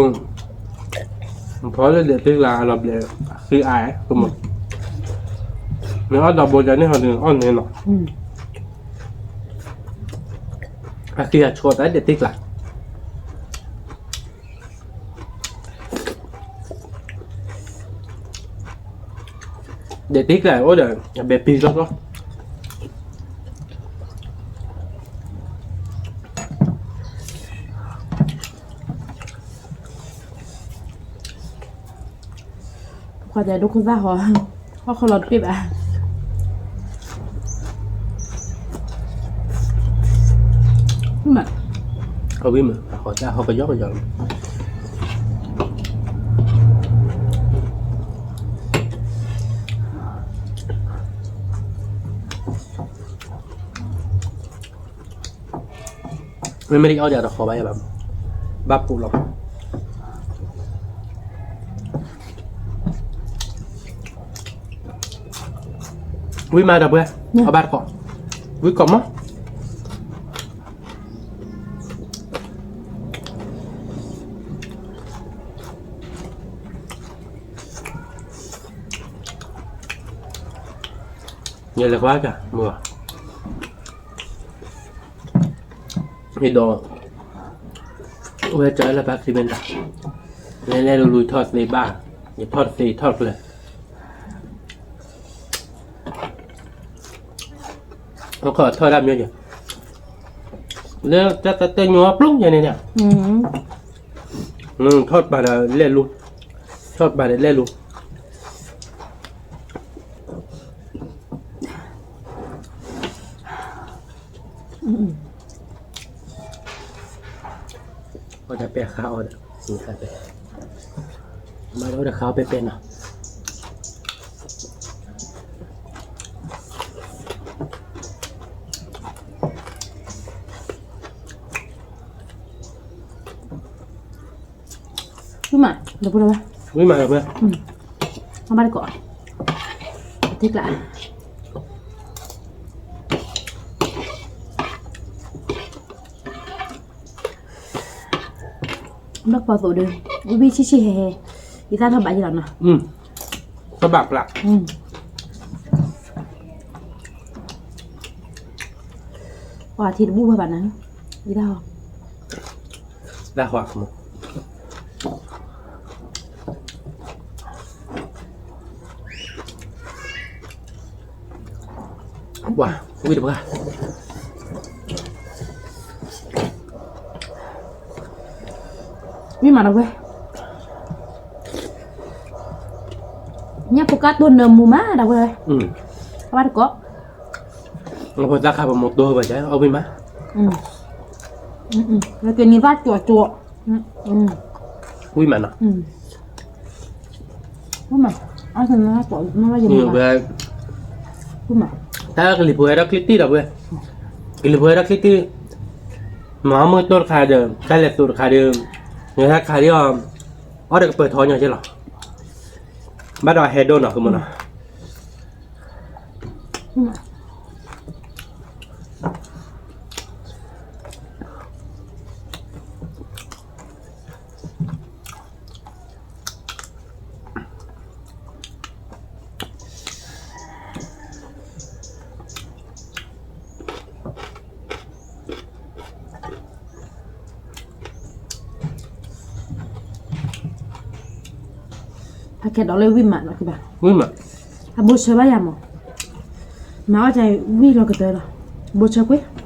ဖီလၢဒဲးတ့ကျါအလီၤဘျဲး, ဃံအါ, မ့ၢ်အီၣ်ဒီးဘိဒ်န့ၣ်ဟီဒီးအီၣ်န့ၣ်လီၤ, အဃံအါဆိးတၢ်ဒဲးတ့ကျါ ဒဲးတ့ကျါအိၣ်ဒီး အဘဲပံၤလီၤလီၤ, ပှၤတဲဒိခိၣ်သၣ်ဟီ, ဟီၣ်ခီလီၤတပ့ၢ်ဘၣ်, အဝံၣ်မး, ဟီၣ်ကယီကယီလီၤ. မ့မ့ၢ်အီၣ်ဒီးတဃီဘၣ်ယၤဘၣ်, ဘၣ်ပူၤလီၤ. ဝံၣ်မးဒီးပှဲၤ, အဘၣ်တကိး, ဝံၣ်ကိးမီၢ်. ယလဲၤကွၢ်ကၢ်မုၢ်, ယဒီး, ဝဲကၢလၢပၢ်ခံမ့ၢ်တၢ်, လဲၤလဲၤလူၤလူၤထီၣ်သ့ဘၣ်, ယထီၣ်တသ့ယထီၣ်တကျၢၤ, အခီၣ်ထီၣ်ဒၣ်မ့ၢ်ယ, လၢတၢ်တၢ်ညိပျူၢ်ယၤန့ၣ်, ထီၣ်ပာ်ဒီးလဲၣ်လူၤ, ထီၣ်ပာ်ဒီးလဲၣ်လူၤ. အီၣ်တၢ်ပဲၢ်ဃါအီၣ်ဒီး, မၤဒီးအီၣ်တၢ်ဃါအီၣ်ပဲပဲနီၤ. ဝံၣ်မး, ဒီပုၢ်ဒီဝဲၢ်, ဝံၣ်မးဒီပုၢ်, အဘၣ်တကိး, တ့ကျါ, ဘၣ်ပှၤသိးဒီး ဝံၣ်ဆံးဆံးဟဲဟဲ, ယသၣ်ထီၣ်ဘးယဲလီၤနီၤ, ထီၣ်ဘးပျၢ်, ပှၤထံတဘူၣ်ဘၣ်ဘၣ်နီၤ, ယသၣ်ဟီ, သၣ်ဟီ, ဝံၣ်တပှၢ်, ဝံၣ်မးဒီးဝဲ, ညၣ်ဖိကၢ်တိၢ်နၢမူမးဒီးဝဲ, အဝဲတကိး, ဖိသၣ်ခါပမိၢ်တိၢ်ဘၣ်, အဝံၣ်မး, ကနံၤဘၣ်ကၠိကၠိ, ဝံၣ်မးနီၤ, ဝဲ, တၢ်ကလံၤဖိဟဲထီၣ်ချံတံၢ်ဒီးဝဲ, ကလံၤဖိဟဲထီၣ်ချံတံၢ်, မၤမုၢ်တိၢ်တခါဒီး တၢ်လဲၤသိးတခါဒီး, နဟဲခါဒီး, အီၣ်ဒီးကပၢၤထီညီကဲလီၤ, ဘၣ်ဒီးဟဲဒိၣ်နီၤ ကမၢနီၤ. အကဲဒီးလၢဝံၣ်မးလီၤကဘၣ်, ဝံၣ်မး, အဘိဆၢဘၣ်ယၤမး, မၤအီၣ်တၢ်ဝံၣ်လီၤကတၢၢ်လီၤ, ဘိဆၢကွ့ၢ်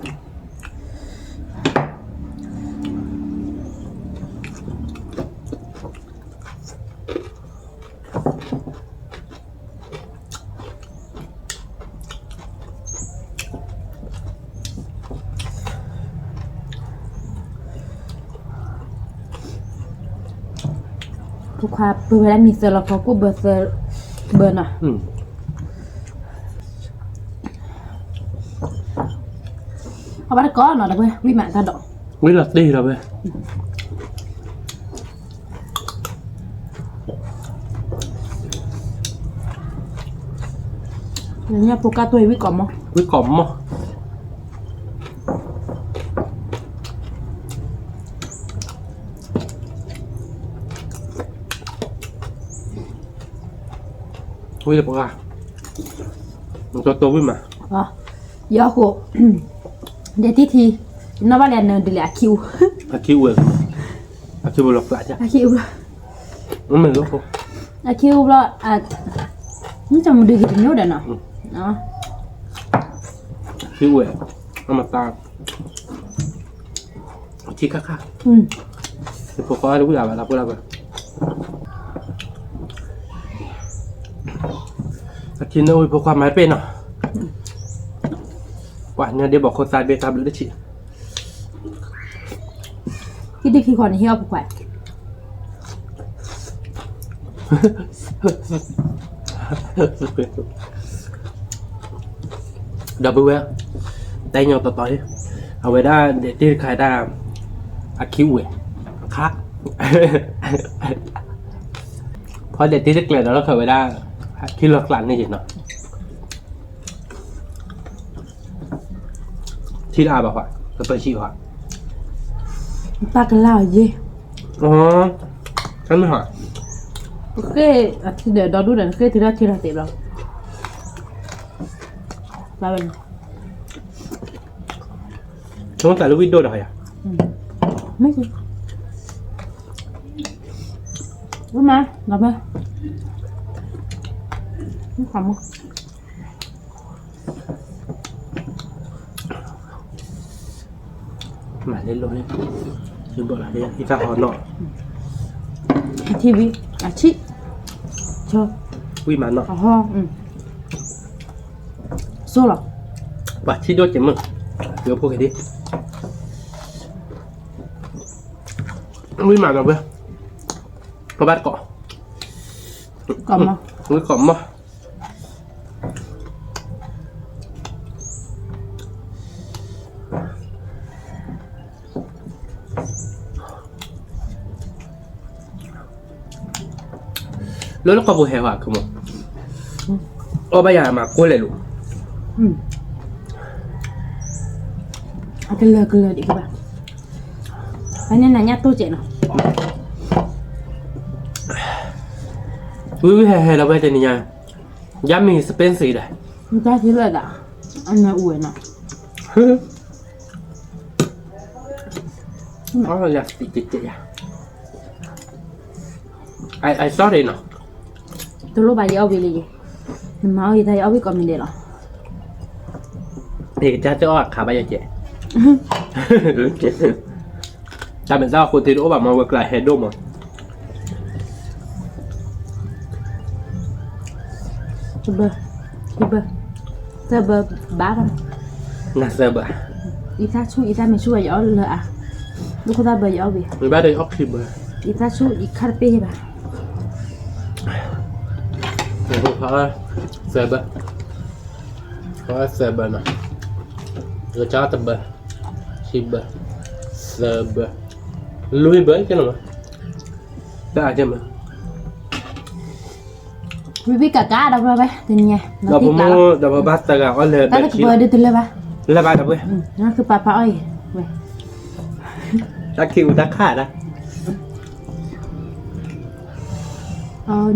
ဖိခွါပၢဝဲဒၣ်မံၤသၢလီၤ ဖီကိၣ်ဘၢသၢဘၢနီၤ, အဘၣ်တကိးနီၤ ဒီးဝဲ ဝံၣ်မးတၢ်ဒီး, ဝံၣ်လီၤတ့ၢ်ဒီးဝဲ ညၣ်ဖိကၢ်တိၢ်ဝံၣ်ကိးမီၢ်, ဝံၣ်ကိးမီၢ်, ဝံၣ်လၢပှၤ, နကတိၤဝံၣ်မး, ယီၤဃိ, ဒဲးတံၢ်ထံ, နီၢ်ဘၣ်လဲၣ်နဒ်လဲၣ်အခံအူ, အခံအူဝဲ, အခံအူလီၤကျး, အခံအူလီၤ, အခံအူဘျီ, မ့ၢ်တမူဒုးက့ၤတညိၣ်ဒီးနီၤ, အခံအူဝဲ, အမတၤ ထံခါခါ, ယဖိခွါလၢဝံၣ်အဘၣ်လၢပှၢ်လၢပှၢ်, အခံန့ၣ်ဝံၣ်ဖိခွါမၤပ့ၢ်နီၤ, ပှၤညါဒ့ဘီၣ်ခိၣ်သးဘ့ၣ်သးဘျုးတဆံး ခံဒံခံခီန့ၣ် ဟ့ၣ်အီၣ်ဖိခွါ, ဒီပုၢ်ဝဲၢ်, တၢ်ညီတီတီလံ, အဝဲဒၣ်ဒဲးတံၢ်တခါဒၣ်, အခံဝဲ, ခါ, ဖီဒဲးတံၢ်တကျဲၤဒီးလီၢ်ခၢၣ်ဝဲဒၣ်, အခံလီၤကျးန့ၣ်ယဲနီၤ. ထံလၢအဘၣ်ဃး, ပပၢဆံးဃး, ပၢ်ကလါအီၤယဲ, တမ့ၢ်ဃး, ပဃ့အထံဒီးဒီဒူၣ်ဒီး နဃ့တုၤထီၣ်ထံလီၤသ့းဘျီ, ဘၣ်ဝဲန့ၣ်, ဆိသးလၢဝံၣ်ဒိၣ်ဒီးယၤ, မ့ၢ်, ဝံၣ်မး, ဒီးမ့ၢ်, မ့ၢ်ခးမ့ၢ် မၤလၢလိၤလံ, ယဘၣ်လၢယတၢ်ဟီနီၤ, ထံဝံၤ, အဆံၣ်, ဝံၣ်မးနီၤ, စိလီၤ, ပှၤထံဒိၣ်က့ၤမုၢ်, ယဖိက့ၤဒ်, ဝံၣ်မးဒီးဝဲ, ပဘၣ်တကိး, ဝံၣ်ကိးမီၢ် လၢလၢကီၢ်ပူၤဟဲဝဲကမီၤ, အီၣ်ဘၣ်ယၤမၤကိၢ်လဲၣ်လိၤ, အကလၢာ်ကလၢာ်ဒံးကဘၣ်, ဖဲန့ၣ်နညၣ်တိၢ်စဲးနီၤ, ဝံၤဝံၤဟဲဟဲလီၤဝဲတနံၤညါ, ယါမ့ၢ်စပ့စံးဒီး, နတၢ်သ့လၢဒၣ်, အနၢ်အိၣ်ဝဲနီၤ, အီၣ်ယၤစံးကဲးကဲးယၤ, I, I sorry နီၤ, တလိၣ်ဘၣ်ယအီၣ်ဝံၤလံ, နမၤအီၣ်ယတၢ်ယအီၣ်ဝံၤကိးမံၤဒဲးလီၤ, ယကတၢ်တအီၣ်အခါဘၣ်ယကဲး တၢ်မဲာ်သၣ်အဃိသ့တအိၣ်ဘၣ်မး ဝဲကျါဟဲဒိၣ်မး, တဘၢ, ခံဘၢ, သၢဘၢဘၣ်, နသၢဘၢ, အံသၣ်ဆူၣ်အံသၣ်မ့ၢ်ဆူၣ်ဝဲယအီၣ်လၢအါ, ဒိၣ်ခိၣ်သၣ်ဘၢယအီၣ်ဝံၤ, ဘၣ်ဒီးယအီၣ်ခံဘၢ, အံသၣ်ဆူၣ်အံခါတပ့ၢ်ဘၣ်, သၢဘၢ, သၢဘၢနီၤ, ကၢ်တဘၢ, ခံဘၢ, သၢဘၢ, လွံၢ်ဘၢကဲလီၤမး, တၢ်အကဲမး ဝံၤဝံၤကကးဒီးပှၤဝဲတနံၤညါ, ဒီးပမိၢ်ဒီးပဘၣ်သၢဂၤအီၣ်လၢာ်ဘၢဆံလီၤ, တၢ်တကပၤဒုတလၢဘၣ်, လၢဘၣ်ဒီးပှၤ, နကပာ်ပာ်အီၣ်အံၤ, တၢ်ခံးအူတၢ်ခၣ်ဒၣ်,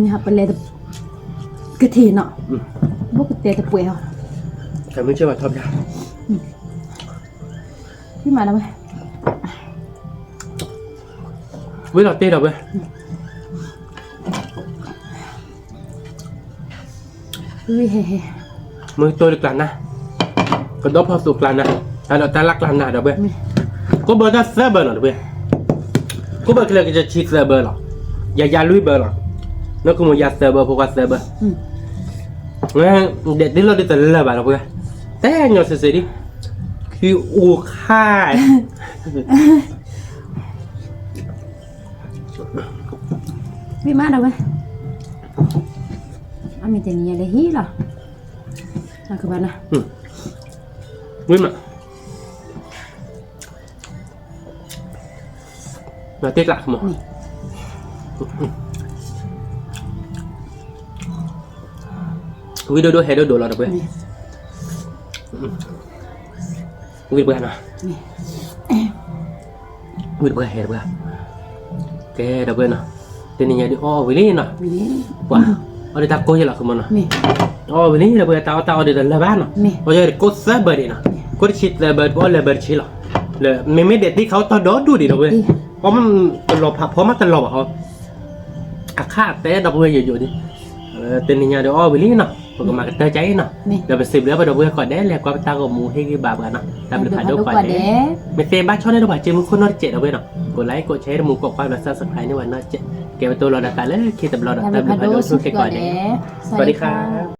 နဟးပလဲၤ, ကထံၣ်နီၤ, ဘိၣ်ကတဲတပှဲၤအီၤ, မ့ၢ်ကဲဘၣ်ထီၣ်ဖျါ, မၤဒီးဝဲ ဝံၤလီၤတဲဒီးဝဲ, ဝံၤဟဲဟဲ, မ့ၢ်တိၢ်လၢကျါနၤ, ကဒီဖီသိးကျါနၤ, တၢ်ဒီးတၢ်လၢကျါနၤဒီးဝဲ, ကိးဘၢတၢ်သၢဘၢနီၤဒီးဝဲ, ကိးဘၢကလဲၤကဆံသၢဘၢလီၤ, ယၤယၤလွံၢ်ဘၢလီၤ, နီၢ်ခိမူယၤသၢဘၢ ဖိခွါသၢဘၢ ဒဲးတ့ၢ်လီၤဒ်တလၢာ်ဘၣ်ဒီးပှၤ, တဲညီစ့စ့ဒံး, ခံအူခါ, မ့ၢ်မးဒီးဝဲ, အမ့ၢ်တနံၤညါလၢဟံၣ်လီၤ, ကဘၣ်နၤ, ဝံၤမး မၤတ့ၢ်ကျးမး, ဝံၤဒိၣ်ဒိၣ်ဟဲဒိၣ်ဒိၣ်လီၤတပှဲၤ, ဝံၤတပှဲၤနီၤ, ဝံၤတပှဲၤဟဲတပှဲၤ, ကဲဒီးပှဲၤနီၤ, တနံၤညါဒုးအီၣ်ဝံၤလံနီၤ, ပှၤ, အီၣ်ဒ်တၢ်ကိၢ်ယဲလီၤကမနီၤ, အီၣ်ဝံၤလံဒီးပှဲၤတၢ်အီၣ်တၢ်အီဒ်တလၢဘၣ်နီၤ, အီၣ်ယဲကိၢ်သၢဘၢဒံးနီၤ, ကိၢ်တဆံသၢဘၢ ပအီၣ်လၢဘၢတဆံလီၤ, လၢမ့မ့ၢ်ဒဲးတ့ၢ်ခါအီၣ်တီဒီဒူၣ်ဒံးဒီးပှဲၤ, အီၣ်မးတလီၤဖးဖီမးတလီၤဘၣ်ဟီ အခါတဲဒီပုၢ်ဝဲၢ်ယိယိဒ်, တနံၤညါဒီးအီၣ်ဝံၤလံနီၤ, ပကမၤကတၢၢ်ကါအံၤနီၤ, ဒီးပစံးဘျုးဘၣ်ဒီပုၢ်ဝဲၢ်ကိးဂၤဒဲး လဲၤကွၢ်ပတၢ်ဂီၤမူဟ့ၣ်ဂံၢ်ဘါပှၤနီၤ, တၢ်ဘျုးဖးဒိၣ်ကိးဂၤဒဲး, မ့ၢ်သ့ဘၣ်ဆီန့ၢ်ဒီးပှၤစ့မုၢ်ခိၣ်နီတစဲးဒီပုၢ်ဝဲၢ်နီၤ, ကိး like ကိး share တမူကိးကွၢ်ဘျီ subscribe န့ၢ်ဝဲနီၤစဲး, ကဲပတိၢ်လီၤဒီးသးလၢခံတဘျီဒီး တၢ်ဘျုးဖးဒိၣ်ဆိၣ်ဂ့ၤကိးဂၤဒဲး, สวัสดีค่ะ